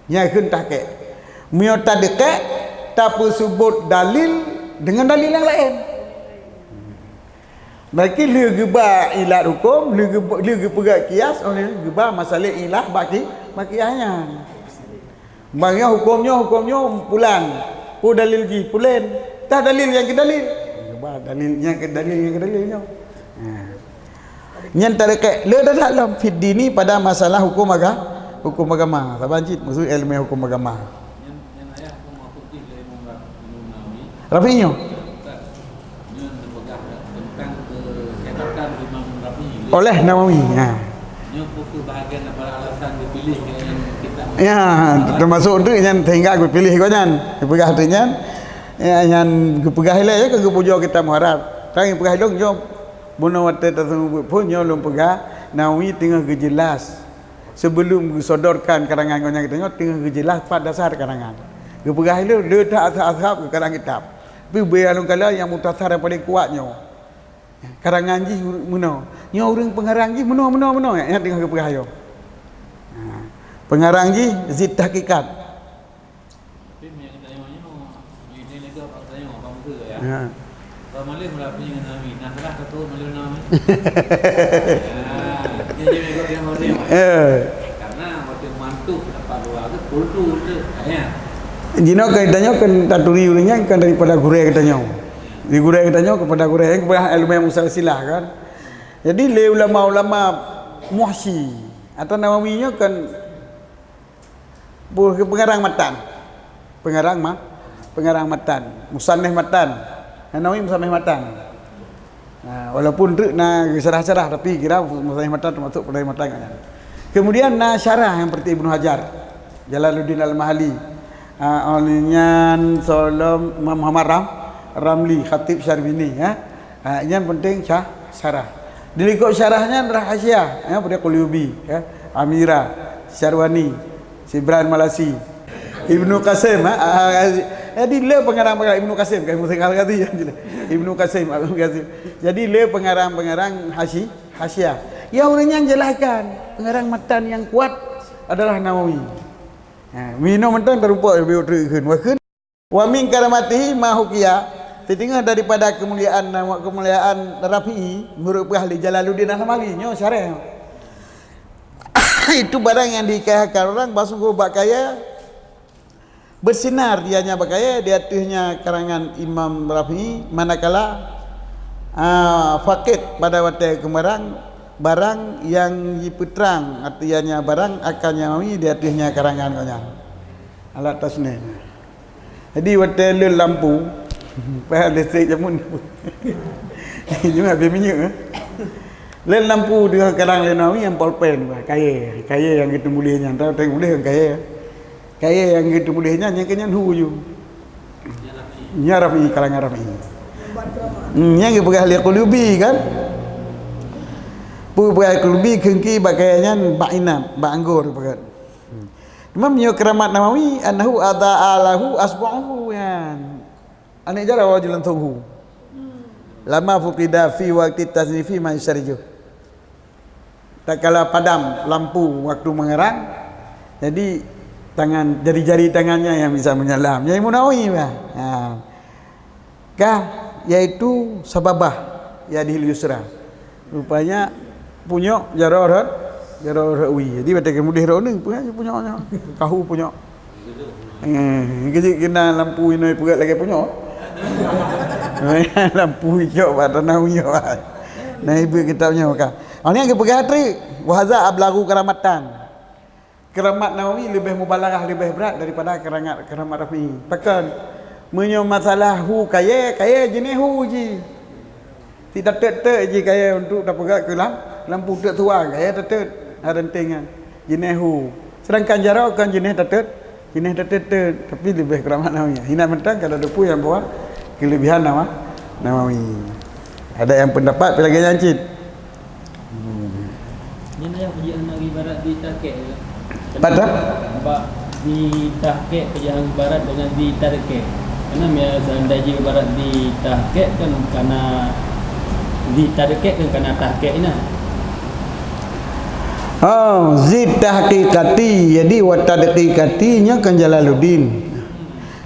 Nyan kheun tahqiq. Meunyoe tadqiq, tapeuseubut dalil deungon dalil nyang laén. Berarti lheueh geuba ilat huköm, lheueh geuba, lheueh geupeugah kias, oh, lheueh geuba masalah ilah bak ki-, bak kias nyan. Bak nyoe huköm nyoe, huköm nyoe pulan. Peue dalil jih pulan. Tah dalil nyang keu dalil. Geuba dalil nyang keu dalil, nyang keu dalil nyoe. Ha. Nyan tareukét le that lom fid dini pada masalah huköm aga-, huköm agama. Saban cit maksud ilmu huköm agama. Nyan, nyan ayah pun maksud jih lé Imam Ra-, Imam Nawawi. Rafi'i nyoe? Bukan. Nyan peugah tentang kehebatan Imam Rafi'i. Oleh Nawawi, ha. Nyoe pukul bahagian apa alasan dipilih dengan kitab. Ya, termasuk tu nyan sehingga geupiléh gobnyan. Geupeugah tu nyan, ya, nyan geupeugah ilée ya, geupujoe kitab Muharrar. Kan geupeugah ilong nyoe Bunoe watée taseumeubeuet phon nyoe lôn peugah, Nawawi teungoh geujeulaih. Seubeulom geusodorkan karangan gobnyan geutanyoe, teungoh geujeulaih pat dasar karangan. Geupeugah ilée, le that ashab-ashab geukarang kitab. Tapi beu lôn kalon nyang mukhtasar nyang paleng kuat nyoe. Karangan jih meunoe. Nyoe ureuëng peungarang jih meunoe, meunoe, meunoe. Nyan teungoh geupeugah nyoe. Ha. Peungarang jih Zit Tahqiqat. Tapi meunyo geutanyoe nyoe, meunyo geutanyoe bak geutanyoe, bak muka, ya. Ya. Bak malem Rafi ngon Nawawi, na salah ka teuôt malem Nawawi. Ya, jadi meunyo geutanyoe malem. Ya. Karena waktu mantuk dapat dua tu, kultu tu, ya. Jinoe kan geutanyoe kan taturi ureuëng nyan kan daripada gurée geutanyoe. Di gurée geutanyoe kepada gurée nyan kepada ilmu musalsilah kan. Jadi lé ulama-ulama Muhsyi atau Nawawi nyoe kan Peue keu peungarang matan? Peungarang ma-, peungarang matan, musannif matan. Nawawi musannif matan. Nah, walaupun treuk na geusyarah-syarah, tapi kira musannif matan teumasuk peungarang matan kan. Kemudian na syarah nyang seperti Ibnu Hajar, Jalaluddin Al-Mahalli. Ah, oleh nyan Solom Imam Muhammad Ram-, Ramli, Khatib Syarbini, ya. Ha, nyan penting syah-, syarah. Di likot syarah nyan adalah hasyiah, ya, pada Qulubi, ya, Amira, Syarwani, Sibran Malasi, Ibnu Qasim, ha, ha, ha, jadi le pengarang-pengarang Ibnu Qasim, kan Ibnu Qasim, ya, Ibnu Qasim, Ibnu Qasim. Jadi le pengarang-pengarang hasyi-, hasyiah. Ya, ureuëng nyan jelaskan pengarang matan yang kuat adalah Nawawi. Ha, mino mantong teurupok lebih utreuk kheun. Wa kheun Wa min karamatihi ma hukiya, siteungoh daripada kemuliaan, kemuliaan Rafi'i, meureupeue ahli Jalaluddin Al-Hamali, nyoe syarah. Itu barang yang dikhayakan orang, bah sungguh bak kayée, bersinar dianya bak kayée di ateuehnya karangan Imam Rafi'i, manakala, ah, faqid pada watée keumeurang, barang yang jipeutrang, artinya barang akan Nawawi di ateuehnya karangan gobnyan. Alat tasnif. Jadi watée lheueh lampu, payah listrik jameun. Cuma habéh minyeuk, eh. Lheueh lampu teuka karang lé Nawawi nyang polpen, kayée, kayée nyang geuteumuléh nyan, tahu teuka muléh ngon kayée. Kayée nyang geuteumuléh nyan, nyang keu nyan hu ju. Nyan Rafi'i, karangan Rafi'i. Hmm, nyang geupeugah lé Qulubi kan. Peue peugah Qulubi kheun ki bak kayée nyan bak inab, bak anggô peugah. Cuma meunyoe keramat Nawawi, annahu adha'a lahu asbu'uhu, yan. Aneuk jaroe di langsong hu. Lama fuqida fi waqti tasnifi ma yusarijuh. Tatkala padam lampu waktu mengerang, jadi tangan, jari-jari tangannya yang bisa menyala. Jadi Nawawi bah. Ha. Kah, yaitu sababah yadihil yusra. Rupanya punyok jaroe rot, jaroe rot wi. Jadi watée keumuléh rot ni, punyok punyok nyoe. Kahu punyok. Eh, kejut kena lampu inoi peugét lagée punyok. Lampu icok bak tanah uyoe. Nah, ibu kitab nyoe ka. Oh, ni geupeugah treuk. Wa hadza ablaghu karamatan. Keramat Nawawi leubeh mubalaghah, leubeh brat daripada keramat, keramat Rafi'i. Pakon? Meunyoe masalah hu kayée, kayée jeuneh hu jih. Sit tateut-teut jih kayée untuk tapeugét keu lam, lampu teuk tuan, kayée tateut, ha, reunteng nyan. Jeuneh hu. Sedangkan jaroe kon jeuneh tateut, jeuneh tateut-teut, tapi leubeh keramat Nawawi. Hina mantong ka tateupeu nyang bahwa kelebihan Nawa-, Nawawi. Ada yang pendapat lagée nyan cit. Hmm. Nyan ayah peujeuet hana ibarat di tahqiq tu. Pat dah? Bak di tahqiq peujeuet ibarat dengan di tadqiq. Karena mia seandai jih ibarat di tahqiq kan kana di tadqiq kan kana tahqiq ina. Oh, zi tahqiqati. Jadi wa tadqiqati nyoe kan Jalaluddin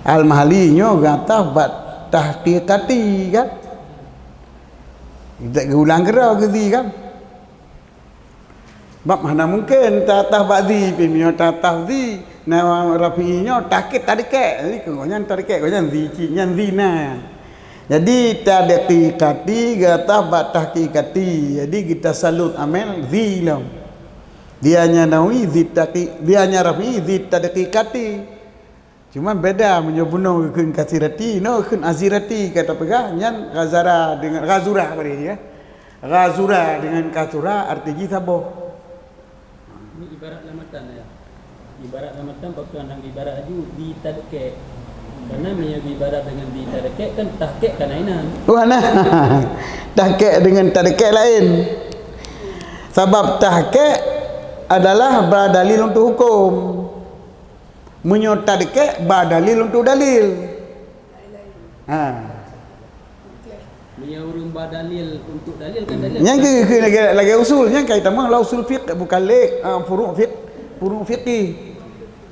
Al-Mahali nyoe gata bak tahqiqati kan. Kita geulang keudroe geuzi kan. Bab hana mungken tatah bak zi, pih meunyoe tatah zi, na Rafi'i nyoe tahqiq tadqiq. Jadi keu gobnyan tadqiq, gobnyan zi cit, nyan zi na. Jadi tadqiqati gata bak tahqiqati. Jadi geutasallot amel zi lom. Dia nya Nawawi zi tahqiq, dia nya Rafi'i zi tadqiqati. Cuma beda meunyoe bunoe geukheun kasirati, nyoe geukheun azirati, ka tapeugah nyan ghazara dengan ghazura bari ya. Ghazura dengan kasura arti jih saboh. Ini ibarat lamatan ya. Ibarat lamatan, pakon nang ibarat laju di tadqiq. Karena meunyoe ibarat dengan di tadqiq kan tahqiq kan inan. Wah nah. Tahqiq dengan tadqiq lain. Sabab tahqiq adalah ba dalil untuk hukum. Meunyoe tadqiq ba dalil untuk dalil. Ha. Meunyoe ureuëng ba dalil untuk dalil kan dalil. Nyang keu, keu lagée, lagée usul, nyang kai tamong lah usul fiqh, bukan lé, ah, furu' fiqh, furu' fiqih.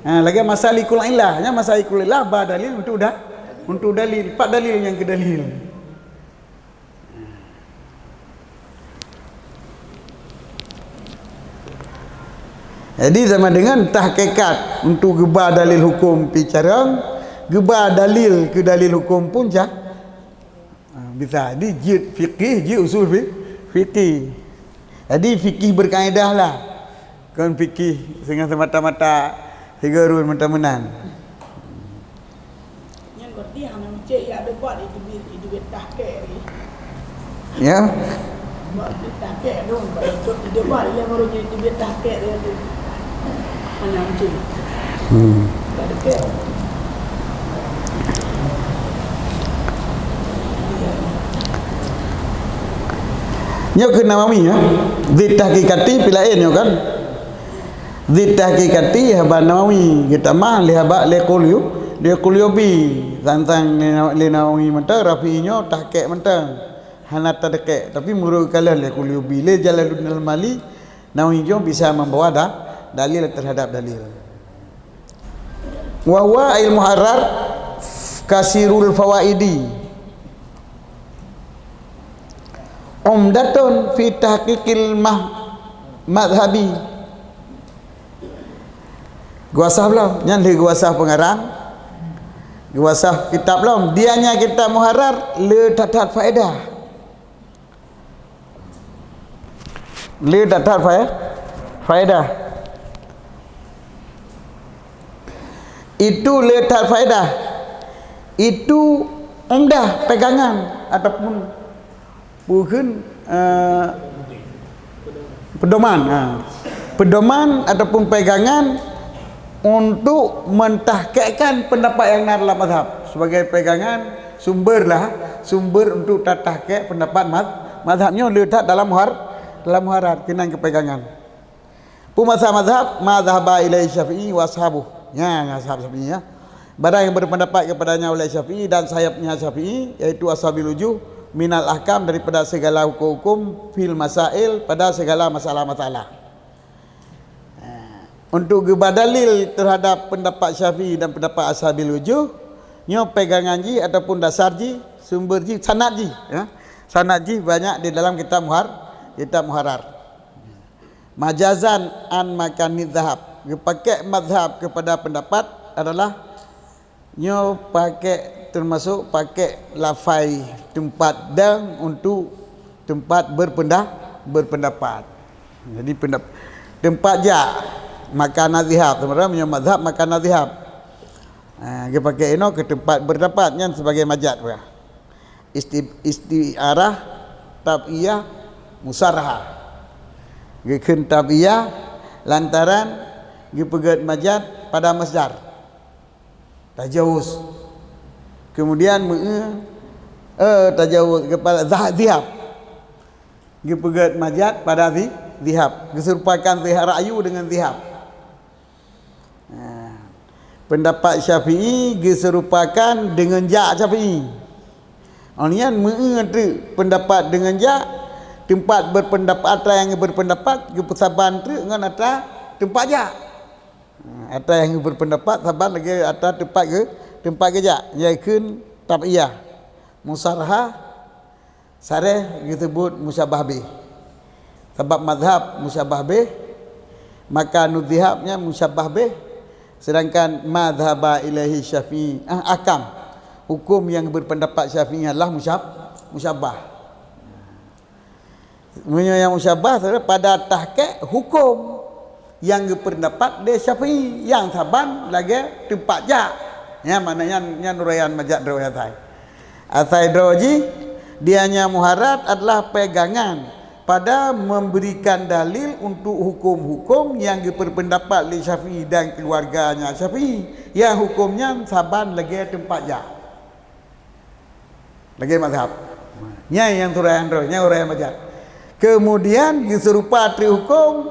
Ha, lagée masalikul illah, nyang masalikul illah ba dalil untuk da-, untuk dalil, pat dalil nyang keu dalil. Jadi sama dengan tahqiqat untuk geuba dalil hukum pih carong, geuba dalil keu dalil hukum pun ja-, ha, bisa. Jadi jeuet fikih, jeuet usul fi-, fikih. Jadi fikih berkaedah lah. Kon fikih singoh semata-mata sigoe ruen meunan-meunan. Nyan berarti hana meucék ya debat itu bi-, itu bi tahqiq tadi. Ya. Sebab di tahqiq tu, sebab itu di debat dia baru jadi itu bi tahqiq dia tu. Hana meucék. Hmm. Tak dekat. Nyoe keu Nawawi, ya. Zid tahqiqati pih laén nyoe kan. Zid tahqiqati haba Nawawi geutamah lé haba lé Qulyu-, lé Qulyubi, sang-sang lé Na-, lé Nawawi mantong, Rafi'i nyoe tahqiq mantong. Hana tadeukék, tapi meunurot kalon lé Qulyubi, lé Jalaluddin Al-Mahalli, Nawawi nyoe bisa membawa da-, dalil terhadap dalil. Wa huwa ilmu muharrar kasirul fawaidi. Umdatun fi tahqiqil mah-, madhhabi. Geuwasah belom? Nyan lé geuwasah pengarang, geuwasah kitab belom. Dianya kitab muharrar le that-that faedah. Le that-that fae-, faedah. Itu le that faedah. Itu umdah pegangan ataupun bukan, eh, pedoman, ha. Pedoman ataupun pegangan untuk mentahqiqkan pendapat yang na dalam mazhab sebagai pegangan sumber lah, sumber untuk tatahqiq pendapat maz-, mazhab nyoe le that dalam muhar-, dalam muharrar keunan keu pegangan. Peumasa mazhab, ma dhahaba ilaihi Syafi'i wa ashabuh. Nya, nya ashab Syafi'i, ya. Barang yang berpendapat kepadanya oleh Syafi'i dan sayapnya Syafi'i, yaitu ashabil wujuh, minal ahkam, daripada segala hukum-hukum, fil masail, pada segala masalah-masalah. Ha, untuk geuba dalil terhadap pendapat Syafi'i dan pendapat ashabil wujuh, nyoe pegangan jih ataupun dasar jih, sumber jih, sanad jih, ya. Sanad jih banyak di dalam kitab muhar-, kitab muharrar. Majazan an makani dhahab. Geupakék mazhab kepada pendapat adalah nyoe pakék, termasuk pakék lafai tempat dan untuk tempat berpenda-, berpendapat. Jadi pendap-, tempat jak makana dhahab, sebenarnya nyoe mazhab makana dhahab. Ha, geupakék inoe keu tempat berpendapat nyan sebagai majaz. Isti-, isti'arah tab'iyah musarrahah. Geukheun tab'iyah lantaran geupeugét majaz pada masdar. Tajawuz. Kemudian meu-, eh, tajawuz kepada dhah-, dhihab. Geupeugét majaz pada dhi-, dhihab. Geuserupakan dhihab ra'yu dengan dhihab. Nah, pendapat Syafi'i geuseurupakan deungon jak Syafi'i. Awak nyan meu-eu teuk pendapat deungon jak, teumpat berpendapat, atra nyang berpendapat geupeusaban teuk ngon atra teumpat jak. Nah, atra nyang berpendapat saban lagèe atra teumpat geu-, teumpat geujak, nyan kheun tab'iyah. Musarhah, sareh geuseubuet musyabbah bih. Sabab mazhab musyabbah bih, maka nudhihab nyan musyabbah bih, sedangkan ma dhahaba ilaihi Syafi'i, ah, ahkam, hukum nyang berpendapat Syafi'i adalah musyab-, musyabbah. Meunyoe nyang musyabbah, saudara, pada tahqiq hukum nyang geupeundapat lé Syafi'i nyang saban lagèe teumpat jak. Nyan makna nyan, nyan uraian majaz droe asai. Asai droe jih, dianya muharrar adalah pegangan pada memberikan dalil untuk hukum-hukum nyang geupeundapat lé Syafi'i dan keluarganya Syafi'i, nyang hukum nyan saban lagèe teumpat jak. Lagèe mazhab. Nyan nyang uraian droe, nyan uraian majaz. Kemudian geuseurupa teuk hukum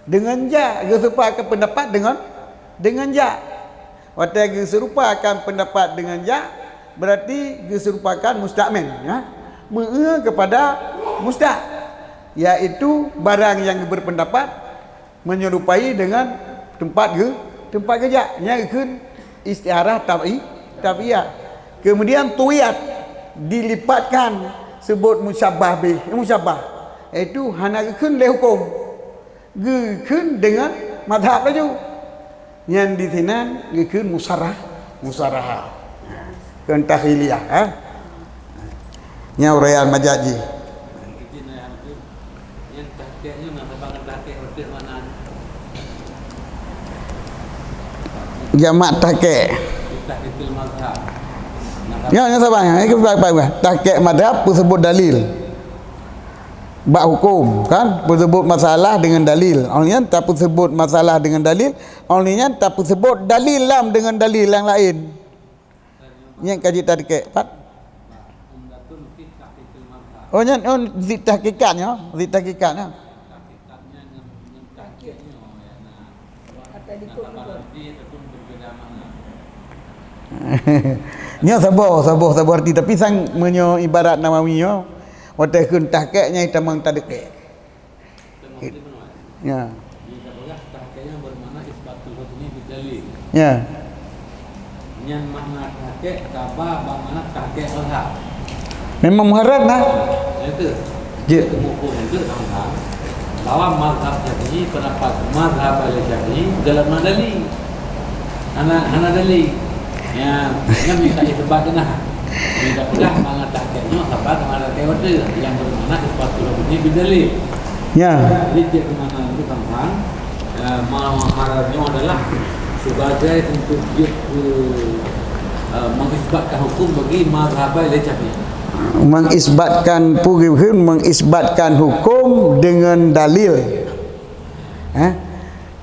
deungon jak, geuseurupakan pendapat deungon, deungon jak. Watèe geuseurupakan pendapat deungon jak, berarti geuseurupakan musta'mil, ya. Meu-eu kepada mustaq, yaitu barang nyang berpendapat menyerupai dengan teumpat geu-, teumpat geujak. Nyan geukheun isti'arah tab'i-, tab'iyah. Kemudian tuwiyat, dilipatkan, seubut musyabbah bih, musyabbah. Yaitu hana geukheun lé hukum. Geukheun deungon mazhab laju. Nyan disinan geukheun musarah-, musarahah. Kheun takhiliyah, ha? Nyan uraian majaz jih. Jamak tahqiq. Ya, ya, sabar. Ya, baik, baik, baik. Tahqiq mazhab peuseubut dalil. Bak hukum, kan? Peuseubut masalah deungon dalil. Awak nyan tapeuseubut masalah deungon dalil, awak nyan tapeuseubut dalil lam deungon dalil nyang laén. Nyan ka jeuet tadeukék, pat? Oh, nyan, oh, zid tahqiqat nyoe, zid tahqiqat nyoe. Nyoe saboh, saboh, saboh arti, tapi sang meunyoe ibarat Nawawi nyoe, watèe kheun tahqiq nyan tamong tadqiq. Ya. Ya. Nyan makna tahqiq, kaba bak makna tahqiq mazhab. Memang muharrar nah. Itu. Je. Kemudian itu tentang bahwa mazhab Syafi'i, pendapat mazhab Syafi'i dalam dalil. Hana, hana dalil. Ya, kan minta isbat kena. Minta pedah makna tahqiq nyoe, sabar makna tahqiq waktu yang bermakna isbat ini bidalil. Ya. Jadi cek mana itu tentang, eh, muharrar nyoe adalah sebagai untuk dia ke, eh, mengisbatkan hukum bagi mazhab Syafi'i. Mengisbatkan, pu geukheun, mengisbatkan hukum dengan dalil. Eh?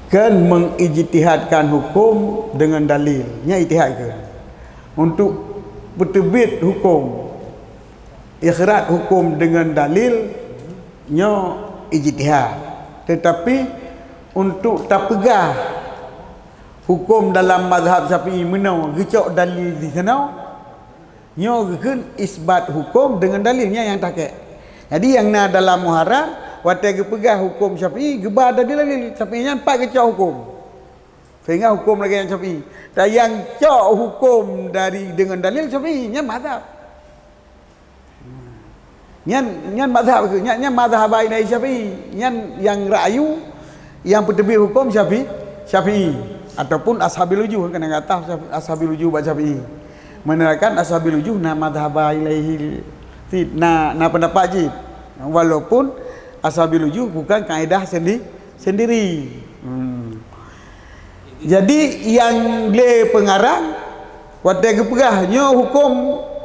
Kan mengijtihadkan hukum dengan dalil. Nya ijtihad ke? Untuk peuteubiet hukum, ikhraj hukum dengan dalil, nyoe ijtihad. Tetapi untuk tapeugah hukum dalam mazhab Syafi'i meunoe geucok dalil di sana, nyoe geukheun isbat hukum dengan dalil, nyan nyang tahqiq. Jadi nyang na dalam muharrar, watèe geupeugah hukum Syafi'i, geuba dalil-dalil Syafi'i nyan pat geucok hukum. Sehingga hukum lagèe nyang Syafi'i. Dan nyang cok hukum dari dengan dalil Syafi'i, nyan mazhab. Nyan, nyan mazhab ke? Nyan, nyan mazhab ilaihi Syafi'i. Nyan nyang ra'yu, nyang peuteubiet hukum Syafi-, Syafi'i. Ataupun ashabil wujuh, keunan kata Syafi-, ashabil wujuh bak Syafi'i. Meunerakan ashabil wujuh na mazhab ilaihi, na, na pendapat jih. Walaupun ashabil wujuh bukan kaedah sendi-, sendiri. Hmm. Jadi nyang lé pengarang, watèe geupeugah nyoe hukum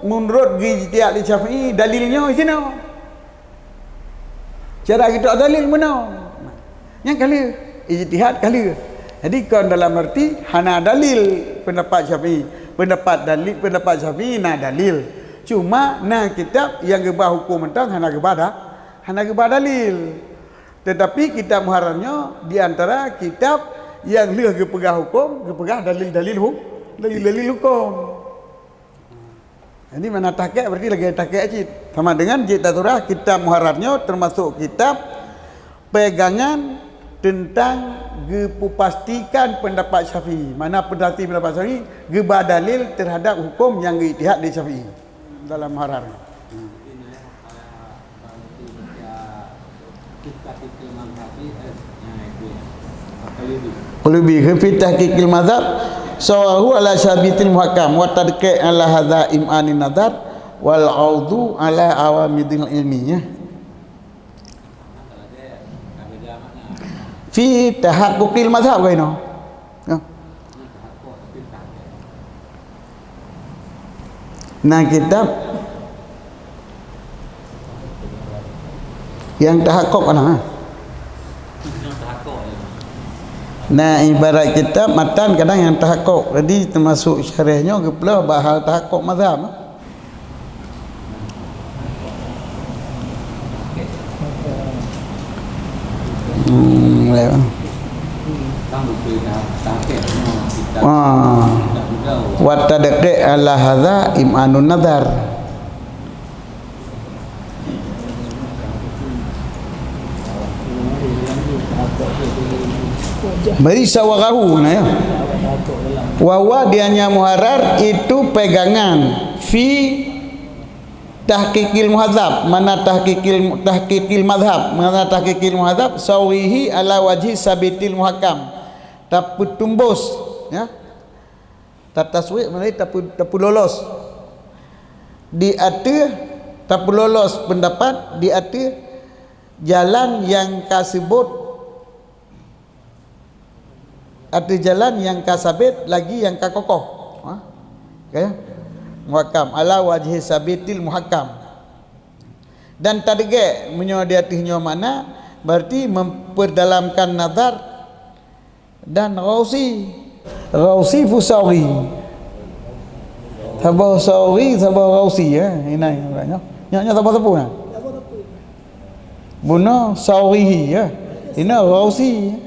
meunurot geuijtihad lé Syafi'i, dalil nyoe sinoe. Cara geucok dalil meunoe. Nyan ka lheueh, ijtihad ka lheueh. Jadi kon dalam arti hana dalil pendapat Syafi'i. Pendapat dalil, pendapat Syafi'i na dalil. Cuma na kitab nyang geuba hukum mantong hana geuba da-, hana geuba dalil. Tetapi kitab muharrar nyoe di antara kitab nyang lheueh geupeugah hukum, geupeugah dalil-dalil hu-, dalil-dalil hukum. Jadi makna tahqiq berarti lagèe tahqiq cit. Sama dengan jeuet taturah kitab muharrar nyoe termasuk kitab pegangan tentang geupastikan pendapat Syafi'i. Makna peutasi pendapat Syafi'i, geuba dalil terhadap hukum nyang geuijtihad lé Syafi'i dalam muharrar. Qulubi, fi tahqiqil mazhab, sawahu ala sabitil muhkam, wa tadqiq ala hadza im'anin nazar, wal audu ala awamidil ilmi, ya. Fi tahaqquqil mazhab, kan, no? Ya. Na kitab nyang tahakok kana, ha? Na ibarat kitab matan kadang nyang tahakok. Jadi termasuk syarah nyoe geupeuleueh bak hal tahakok mazhab. Hmm, boleh, bang. Ah. Wa tadqiq ala hadza im'anun nazar. Bari sawarahu, nah, ya. Wa huwa, dianya muharrar itu pegangan fi tahqiqil muhadzab, mana tahqiqil, tahqiqil madhab, mana tahqiqil muhadzab, sawihi ala wajhi sabitil muhakam. Tapeutumbos, ya. Tataswi, maknanya tapu-, tapeulolos. Di ateueh, tapeulolos pendapat, di ateueh jalan nyang ka seubot, ateueh jalan nyang ka sabit, lagi nyang ka kokoh. Ha? Oke? Muhakam. Ala wajhi sabitil muhakam. Dan tadeuge, meunyoe di ateueh nyoe makna, berarti memperdalamkan nazar dan Ghausi. Ghausi pu Sauri. Saboh Sauri, saboh Ghausi, ya. Inai, nyoe, nyoe, nyoe saboh teupeu, ya. Bunoe Saurihi, ya. Inoe Ghausi.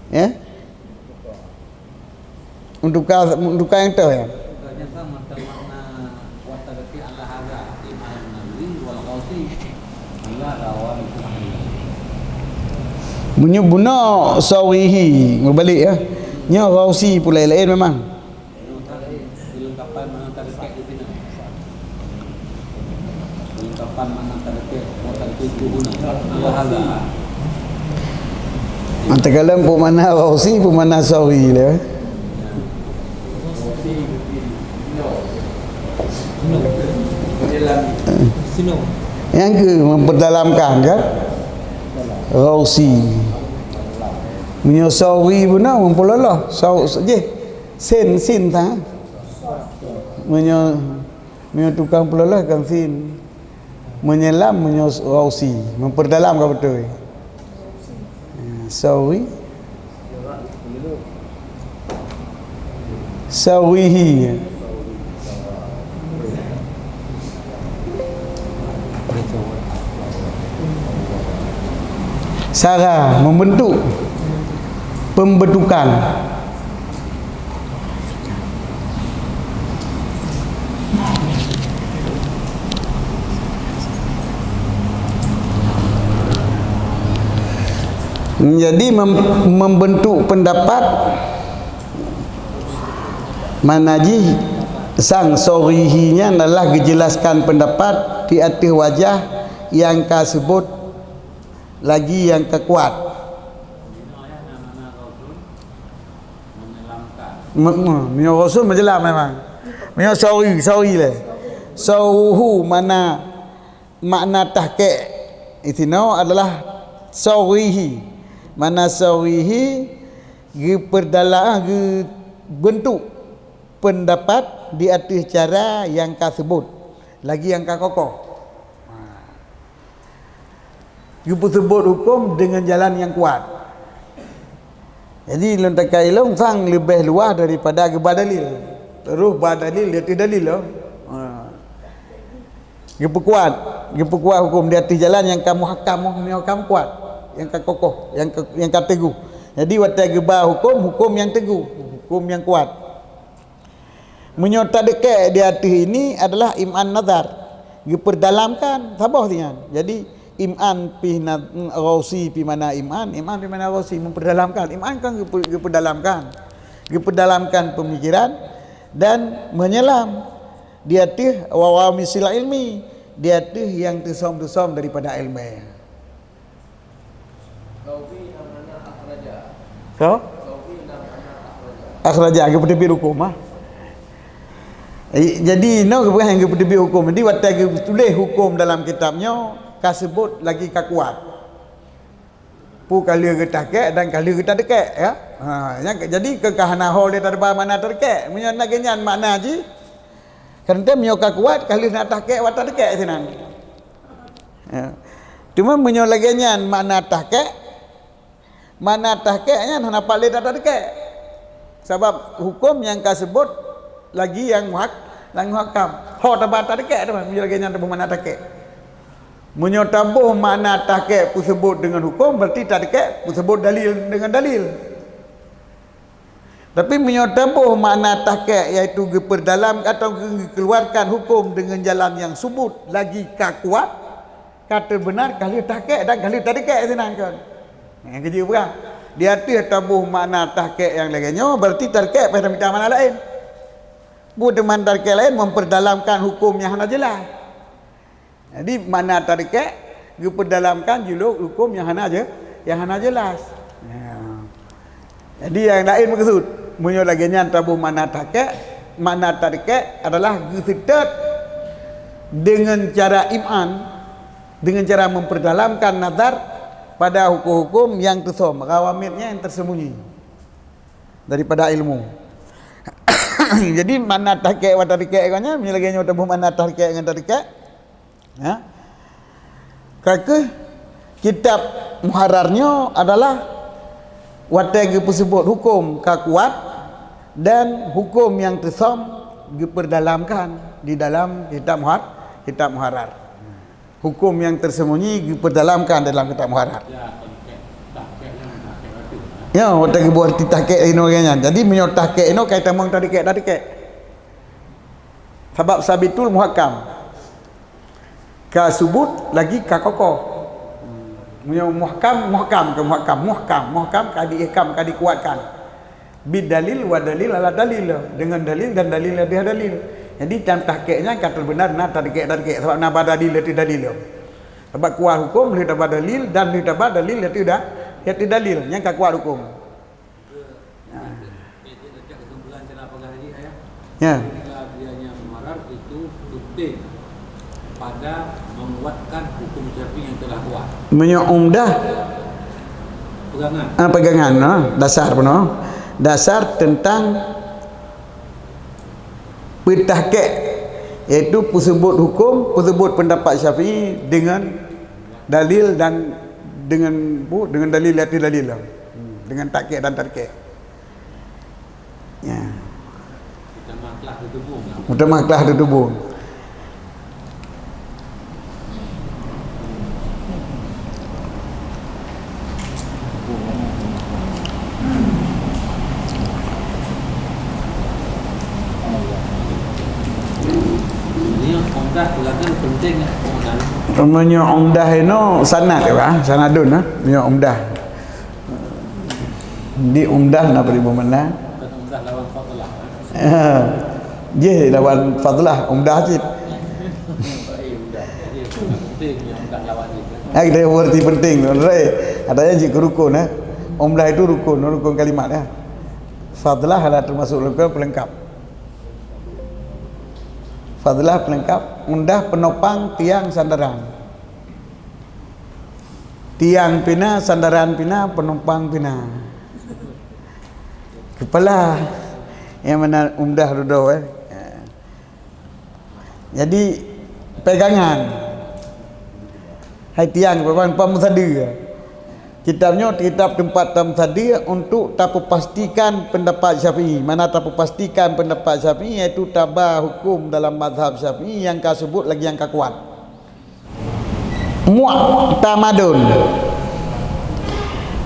Ya. Untuk ka, untuk ka nyang toh, ya. Meunyoe bunoe Saurihi, meubalek, ya. Nyoe Ghausi pulai laén memang. Mantap kalon peue makna Ghausi, peue makna Sauri le. Nyang keu memperdalamkan, kan? Ghausi. Meunyoe Sauri beuna mempeuloloh. Sau-, jih. Sin, sin ta. Meunyoe, meunyoe tukang peuloloh kan sin. Meunyoe lam, meunyoe Ghausi. Memperdalam ka beutôi. Ya, Sauri. Saurihi. Sara, membentuk, pembentukan. Jadi mem-, membentuk pendapat, makna jih sang Saurihi nyan adalah geujelaskan pendapat di ateueh wajah nyang ka seubut lagi nyang ka kuat. Me-, me-, meunyoe Ghausi meujeulaih memang. Meunyoe Sauri, Sauri le. Sauruhu makna, makna tahqiq di sinoe adalah Saurihi. Makna Saurihi geupeurdalam, geubentuk pendapat di ateueh cara nyang ka seubut, lagi nyang ka kokoh. Ha. Geupeuseubut huköm deungon jalan nyang kuat. Jadi, lôn takai lôn sang leubeh luwah daripada geuba dalil. Terus ba dalil di ateueh dalil lom. Ha. Geupeukuat, geupeukuat huköm di ateueh jalan nyang ka muhakam, nyang ka kuat, nyang ka kokoh, nyang ka, nyang ka teuguh. Jadi, watée geuba huköm, huköm nyang teuguh, huköm nyang kuat. Meunyoe tadeukek di ateueh ini adalah im'an nazar, geupeurdalamkan saboh nyan. Jadi, im'an pih na-, Ghausi pih makna im'an, im'an pih makna Ghausi, memperdalamkan. Im'an kan geupeu-, geupeurdalamkan. Geupeurdalamkan peumikiran dan meunyelam di ateueh wa-, wawamisil ilmi, di ateueh nyang teusom-teusom daripada ilmu. So? Akhraja, geupeuteubiet huköm, ha. Eh, jadi, inoe geupeugah nyang geupeuteubiet huköm. Jadi, watée geutuléh huköm dalam kitab nyoe, ka seubut lagi ka kuat. Peue ka lheueh geutahqiq dan ka lheueh geutadekek, ya. Ha, nyang, jadi, keu ka hana ho lé tadeuba makna tadekek. Meunyoe lagée nyan makna jih, kan teuh meunyoe ka kuat, ka lheueh na tahqiq watée tadekek sinan. Ya. Cuma meunyoe lagée nyan makna tahqiq, makna tahqiq nyan hana pat lé tadekek. Sabab huköm nyang ka seubut lagi nyang muhak-, nyang muhakam. Ho taba tadekek teuma, meunyoe lagée nyan taboh makna tahqiq. Meunyoe taboh makna tahqiq peuseubut deungon huköm, berarti tadekek peuseubut dalil deungon dalil. Tapi meunyoe taboh makna tahqiq, yaitu geupeurdalam atau geukeuluarkan huköm deungon jalan nyang subut lagi ka kuat, ka teubeunar ka lheueh tahqiq dan ka lheueh tadekek sinan kon. Nyang keujeuet peugah, di ateueh taboh makna tahqiq nyang lagée nyoe, berarti tadekek payah tamita makna laén. Buet teuma tadekek laén memperdalamkan huköm nyang hana jeulaih. Jadi, makna tadekek geupeurdalamkan julok huköm nyang hana je-, nyang hana jeulaih. Ya. Jadi, nyang laén meukeusut. Meunyoe lagée nyan taboh makna tahqiq, makna tadekek adalah geuseutôt deungon cara im'an, deungon cara memperdalamkan nazar pada huköm-huköm nyang teusom, ghawamidnya nyang tersembunyi daripada ilmu. Jadi, makna tahqiq wa tadekek kon nyan, meunyoe lagée nyoe taboh makna tahqiq ngon tadekek, ya. Ka kheueh kitab Muharrar nyoe adalah watée geupeuseubut huköm ka kuat dan huköm nyang teusom geupeurdalamkan di dalam kitab Muhar-, kitab Muharrar. Hukum yang tersembunyi diperdalamkan dalam kitab Muharrar. Ya, watèe geuboh arti tahqiq inoe nyan. Jadi meunyoe tahqiq inoe kai tamong tadikek-tadikek. Sabab sabitul muhakkam. Ka subut lagi ka kokoh. Meunyoe muhkam, muhkam ke muhakkam, muhkam, muhkam ka diihkam, ka dikuatkan. Bidalil wa dalil ala dalil, dengan dalil dan dalil di atas dalil. Jadi tam tahqiq nyan ka teubeuna na tadikek-tadikek sabab na ba dalil ateueh dalil. Sabab kuat hukum lheueh taba dalil dan lheueh taba dalil ateueh da-, ateueh dalil nyang ka kuat hukum. Ya. Pada menguatkan hukum Syafi'i yang telah kuat. Meunyoe umdah, pegangan. Ah, pegangan, ah, dasar peunoh. Dasar tentang peutahqiq, yaitu peuseubut hukum, peuseubut pendapat Syafi'i dengan dalil dan dengan bu-, dengan dalil ateueh dalil. Hmm, dengan tahqiq dan tadqiq. Ya. Meutamah klah teutubong. Ini umdah pegangan penting, ya, pegangan. Meunyoe umdah inoe sanad, ya, Bang? Sanadun, ha? Meunyoe umdah. Di umdah na bri beumeunang. Bukan umdah lawan fadlah, ha? Jih lawan fadlah, umdah cit. Baik, umdah. Jadi, penting yang umdah lawan itu. Ha, kita berarti penting, betul. Ada yang jih keu rukun, eh. Umdah itu rukun, rukun kalimat, ya. Fadlah adalah termasuk rukun pelengkap. Fadlah pelengkap, umdah penopang tiang sandaran. Tiang pina, sandaran pina, penumpang pina. Kepala yang mana umdah dudoe, eh. Jadi pegangan. Hai tiang, pegang pam sadia. Kitab nyoe kitab tempat tam sadia untuk tapepastikan pendapat Syafi'i. Mana tapepastikan pendapat Syafi'i, yaitu taba hukum dalam mazhab Syafi'i yang ka subut lagi yang ka kuat. Mu'tamadun,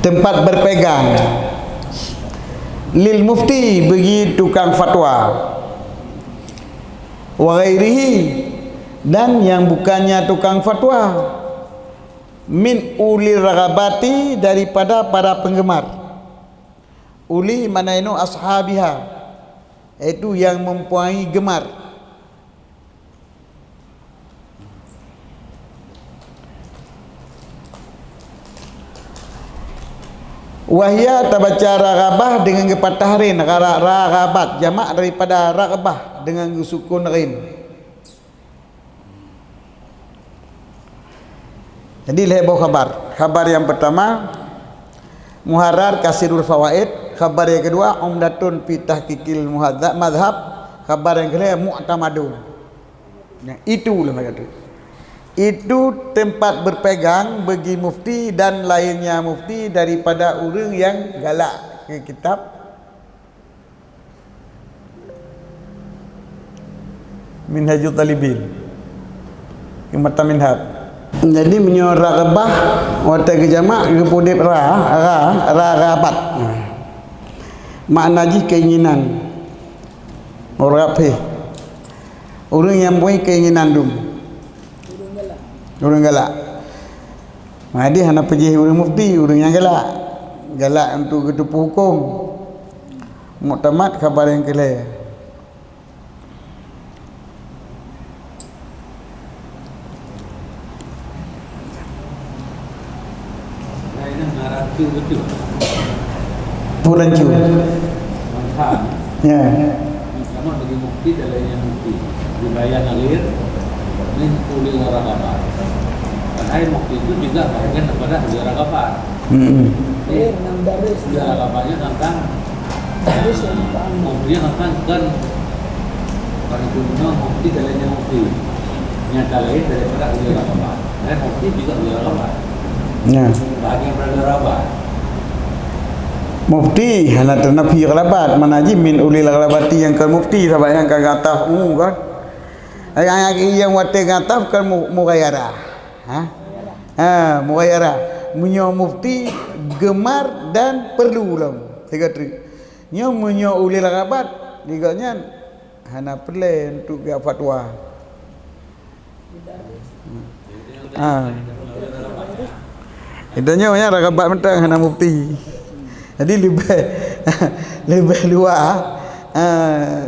tempat berpegang, lil mufti, bagi tukang fatwa, wa ghairihi, dan yang bukannya tukang fatwa, min ulil raghabati, daripada para penggemar. Uli makna inoe ashabiha, yaitu yang mempunyai gemar. Wahya tabaca raghabah dengan geupatah rin, ra-, ra-, raghabat, jamak daripada raghbah dengan geusukun rin. Jadi lhèe boh khabar. Khabar yang pertama, Muharrar Kasirul Fawaid. Khabar yang kedua, Umdatun fi Tahqiqil Muhadza-, Madhab. Khabar yang kelhèe, Mu'tamadun. Nah, itu lah kata. Itu tempat berpegang bagi mufti dan lainnya mufti daripada ureueng yang galak keu kitab Minhajut Talibin. Mata Minhaj. Jadi meunyoe raghbah watèe geujamak geupeuudép ra, ra, ra, raghabat. Makna jih keinginan. Raghbah. Ureueng nyang bui keinginan dum. Ureueng galak. Jadi hana peujih ureueng mufti, ureueng nyang galak. Galak untuk geuteupeue hukôm. Muktamad khabar nyang keulhèe. Bulan Jun. Ya. Sama bagi mufti dan lainnya mufti. Dibayar ngalir, min ulil raghabah. Padahal mufti itu juga bagian daripada ulil raghabah. Hmm. Jadi, ulil raghabahnya tentang, mufti tentang kan, bukan itu, mufti dan lainnya mufti. Nyata lain daripada ulil raghabah. Dan mufti juga ulil raghabah. Ya. Bahagian daripada raghabah. Mufti hana teunafi raghabat, mana jih min ulil raghabati nyang kon mufti, sabab nyang ka ngataf umum kan. Nyang, nyang watèe ngataf kan mu-, mughayarah. Ha? Ha, mughayarah. Meunyoe mufti gemar dan perlu lom. Sigoe treuk. Nyoe meunyoe ulil rabat, di gobnyan hana peureulée untuk geufatwa. Ha. Itu nyoe ya rabat mantong hana mufti. Jadi leubeh leubeh luwah, ha,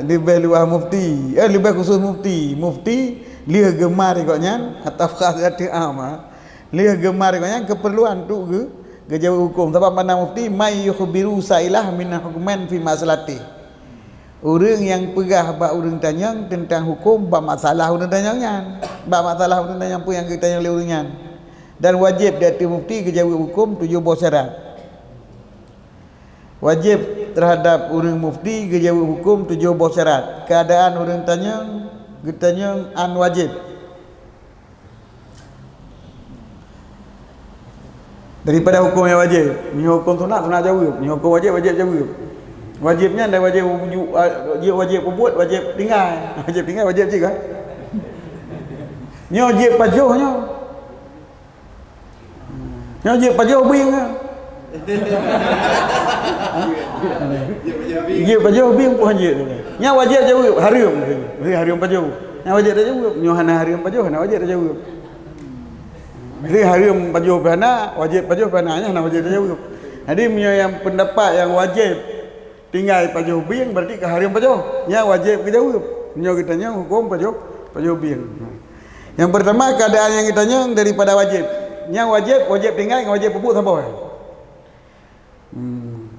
leubeh luwah mufti. Eh, leubeh khusus mufti. Mufti lheueh gemar gobnyan atau khasiyat am, ha. Lheueh gemar gobnyan keperluan untuk geu-, geujaweueb huköm. Sabab makna mufti, "May yukhbiru sa'ilah min hukmin fi mas'alati." Ureuëng nyang peugah bak ureuëng tanyong teuntang huköm bak masalah ureuëng tanyong nyan. Bak masalah ureuëng tanyong peue nyang geutanyong lé ureuëng nyan. Dan wajéb di ateueh mufti geujaweueb huköm tujoh boh syarat. Wajéb teuhadab ureuëng mufti geujaweueb huköm tujoh boh syarat. Keuadaan ureuëng tanyong, geutanyong an wajéb. Daripada huköm nyang wajéb, meunyoe huköm sunat, sunat jaweueb, meunyoe huköm wajéb, wajéb jaweueb. Wajéb nyan dah wajéb uju-, a, wajéb peubuet, wajéb tinggai. Wajéb tinggai, wajéb cit kan? Nyoe jeuet pajoh nyoe. Nyoe jeuet pajoh bieng nyoe. Jeuet pajoh bieng pun jeuet. Nyan wajéb jaweueb, hareuem. Hareuem pajoh. Nyan wajéb tajaweueb. Nyoe hana hareuem pajoh, hana wajéb tajaweueb. Jadi hareuem pajoh pih hana, wajéb pajoh pih hana, nyan hana wajéb tajaweueb. Jadi meunyoe nyang peundapat nyang wajéb tinggai pajoh bieng, berarti ka hareuem pajoh. Nyan wajéb geujaweueb. Meunyoe geutanyong huköm pajoh, pajoh bieng. Nyang peurtama, keuadaan nyang geutanyong daripada wajéb. Nyang wajéb, wajéb tinggai ngon wajéb peubuet saboh. Hmm.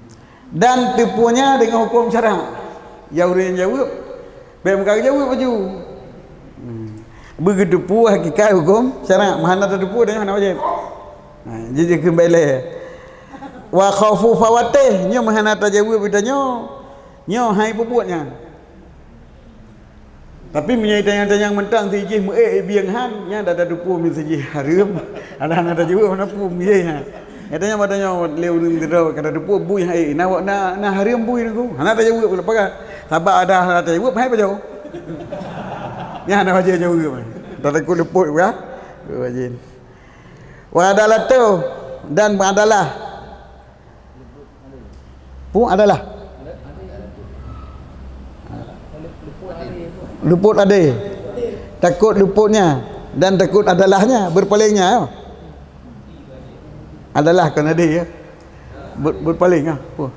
Dan teupeu nyan deungon huköm syarak. Ya ureuëng nyang jaweueb, bék meuka geujaweueb laju. Hmm. Beugeuteupeue hakikat huköm syarak, meuhana tateupeue dan hana wajéb. Ha, jadi keumbali. Wa khaufu fawatih, nyoe meuhana tajaweueb geutanyoe, nyoe hai peubuet nyan. Tapi meunyoe tanyong-tanyong mantong si jih meu-ék bieng han, nyan dah tateupeue meusi jih hareuem. Ada hana tajaweueb hana peue miyé ha. Nyatanya pada nyoe lé ureuëng sidroe ka tateupeue bui hai na, na, na hareuem bui nunggu. Hana tajaweueb keu pakat. Sabab ada hana tajaweueb hai pajoh. Nyan hana wajéb jaweueb. Tatakot luput ka. Wajéb. Wa adalatu dan beuradalah. Peue adalah? Luput adé. Takot luputnya dan takot adalahnya, beurpaléngnya, ya. Adalah kon adé, ya. Ber-, beurpaléng, ya. Peue?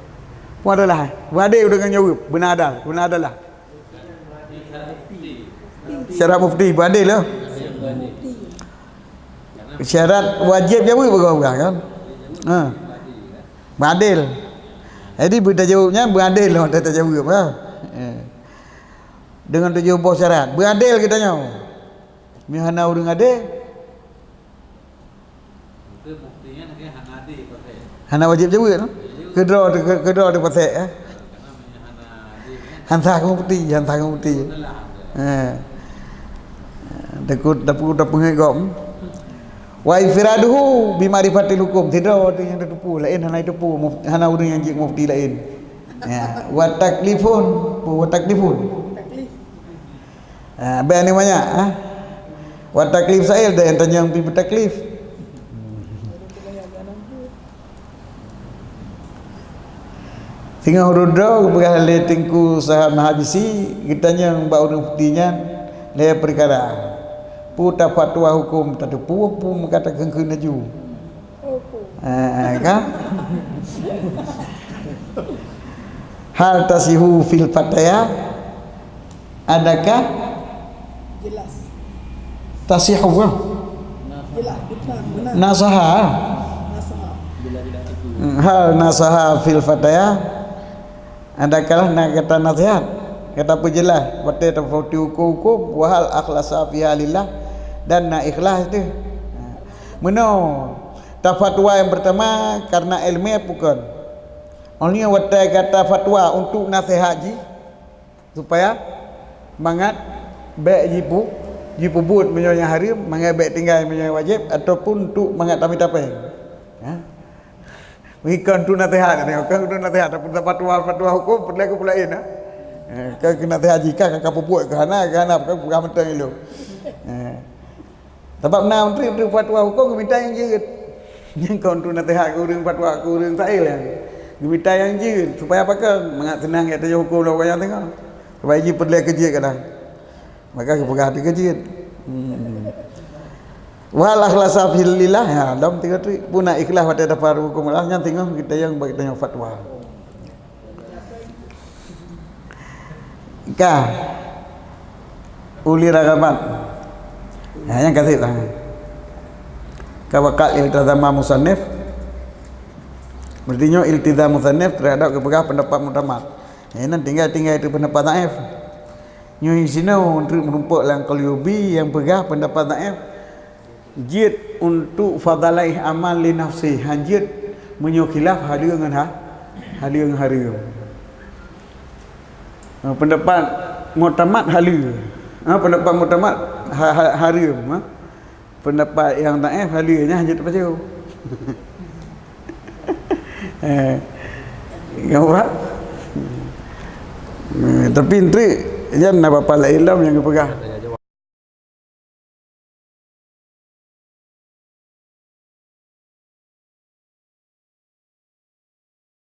Peue adalah, eh? Beurade deungon jaweueb, beuna adal, beuna adalah. Syarat mufti, beradil lah. Syarat wajéb jaweueb bak ureuëng kan? Ha. Beradil. Jadi beutajaweueb nyan beradil lah, tajaweueb ha. Eh. Deungon tujoh boh syarat. Beradil geutanyoe. Meunyoe hana ureuëng adé, hana wajéb jaweueb, no? Keudroe teu-, keudroe teupasek, eh? Han sah keu mufti, han sah keu mufti. Eh. Takot, takot tapeungét gob. Wa infiraduhu bi ma'rifatil hukum. Sidroe teu nyang tateupeue, laén hana jiteupeue, muf-, hana ureuëng nyang jeuet mufti laén. Ya, wa taklifun, wa taklifun. Ha, bèk ni banyak, ha? Wa taklif sa'il, dan nyang tanyong pih beutaklif. Singoh rudra geupeugah lé Teungku Sahab Mahabisi, geutanyong bak ureuëng mufti nyan lé peukara. Peue tafatwa hukum tateupeue, peue meuka takheun-kheun laju. Eh, kan? Hal tasihu fil fataya? Adakah jelas? Tasihu, ya? Jelas, benar, benar. Nasaha. Nasaha. Hmm, hal nasaha fil fataya? Adakah na gata nasihat, gata peujeulaih, watée tapeubuet huköm-huköm, wa hal akhlasa fiha lillah, dan na ikhlas teuh. Meunoe, tafatwa nyang peurtama karena iéleumé bukon. Óh lheueh nyan watée gata fatwa untuk naseuhat jih, supaya mangat bék jipu-, jipeubuet meunyoe nyang hareuem, mangat bék tinggai meunyoe nyang wajéb, ataupun untuk mangat tamita péng. Ha? Bukon tu naseuhat, bukon tu naseuhat, tapi fatwa-fatwa huköm peureulée keu peulaén, ha? Eh, ka keu naseuhat jih, ka, ka peubuet keu hana, keu hana, ka peugah mantong ilong. Eh. Sabab na menteri-menteri fatwa huköm geumita nyang jeuet. Nyang kon tu naseuhat keu ureuëng, fatwa keu ureuëng sail nyan. Geumita nyang jeuet supaya pakon mangat seunang jak tanyoe huköm lom nyang teungoh. Supaya jih peureulée keu jeuet kadang. Maka geupeugah teuka jeuet. Hmm. Wal akhlasa filillah, ya, dom tiga trik. Puna ikhlas watée dapat huköm Allah nyan teungoh kita nyang bagi tanyoe fatwa. Ka uli ragabat. Ha, nyang kasih lah. Ka wakal iltizama musannif. Berarti nyoe iltizam musannif terhadap geupeugah pendapat muktamad. Nyan tinggai-tinggai itu pendapat dhaif. Nyoe sinoe untuk merumpok lam Qalyubi nyang peugah pendapat dhaif. Jeuet untuk fadalaih amal li nafsi, han jeuet meunyoe khilaf haleue ngon ha, haleue ngon hareuem. Ha, pendapat muktamad haleue. Ha, pendapat muktamad ha, ha, hareuem, ha. Pendapat nyang dhaif haleue nyan han jeuet tapajoh. Eh, nampak? Eh, tapi entri jan na bapak lain lom nyang geupeugah.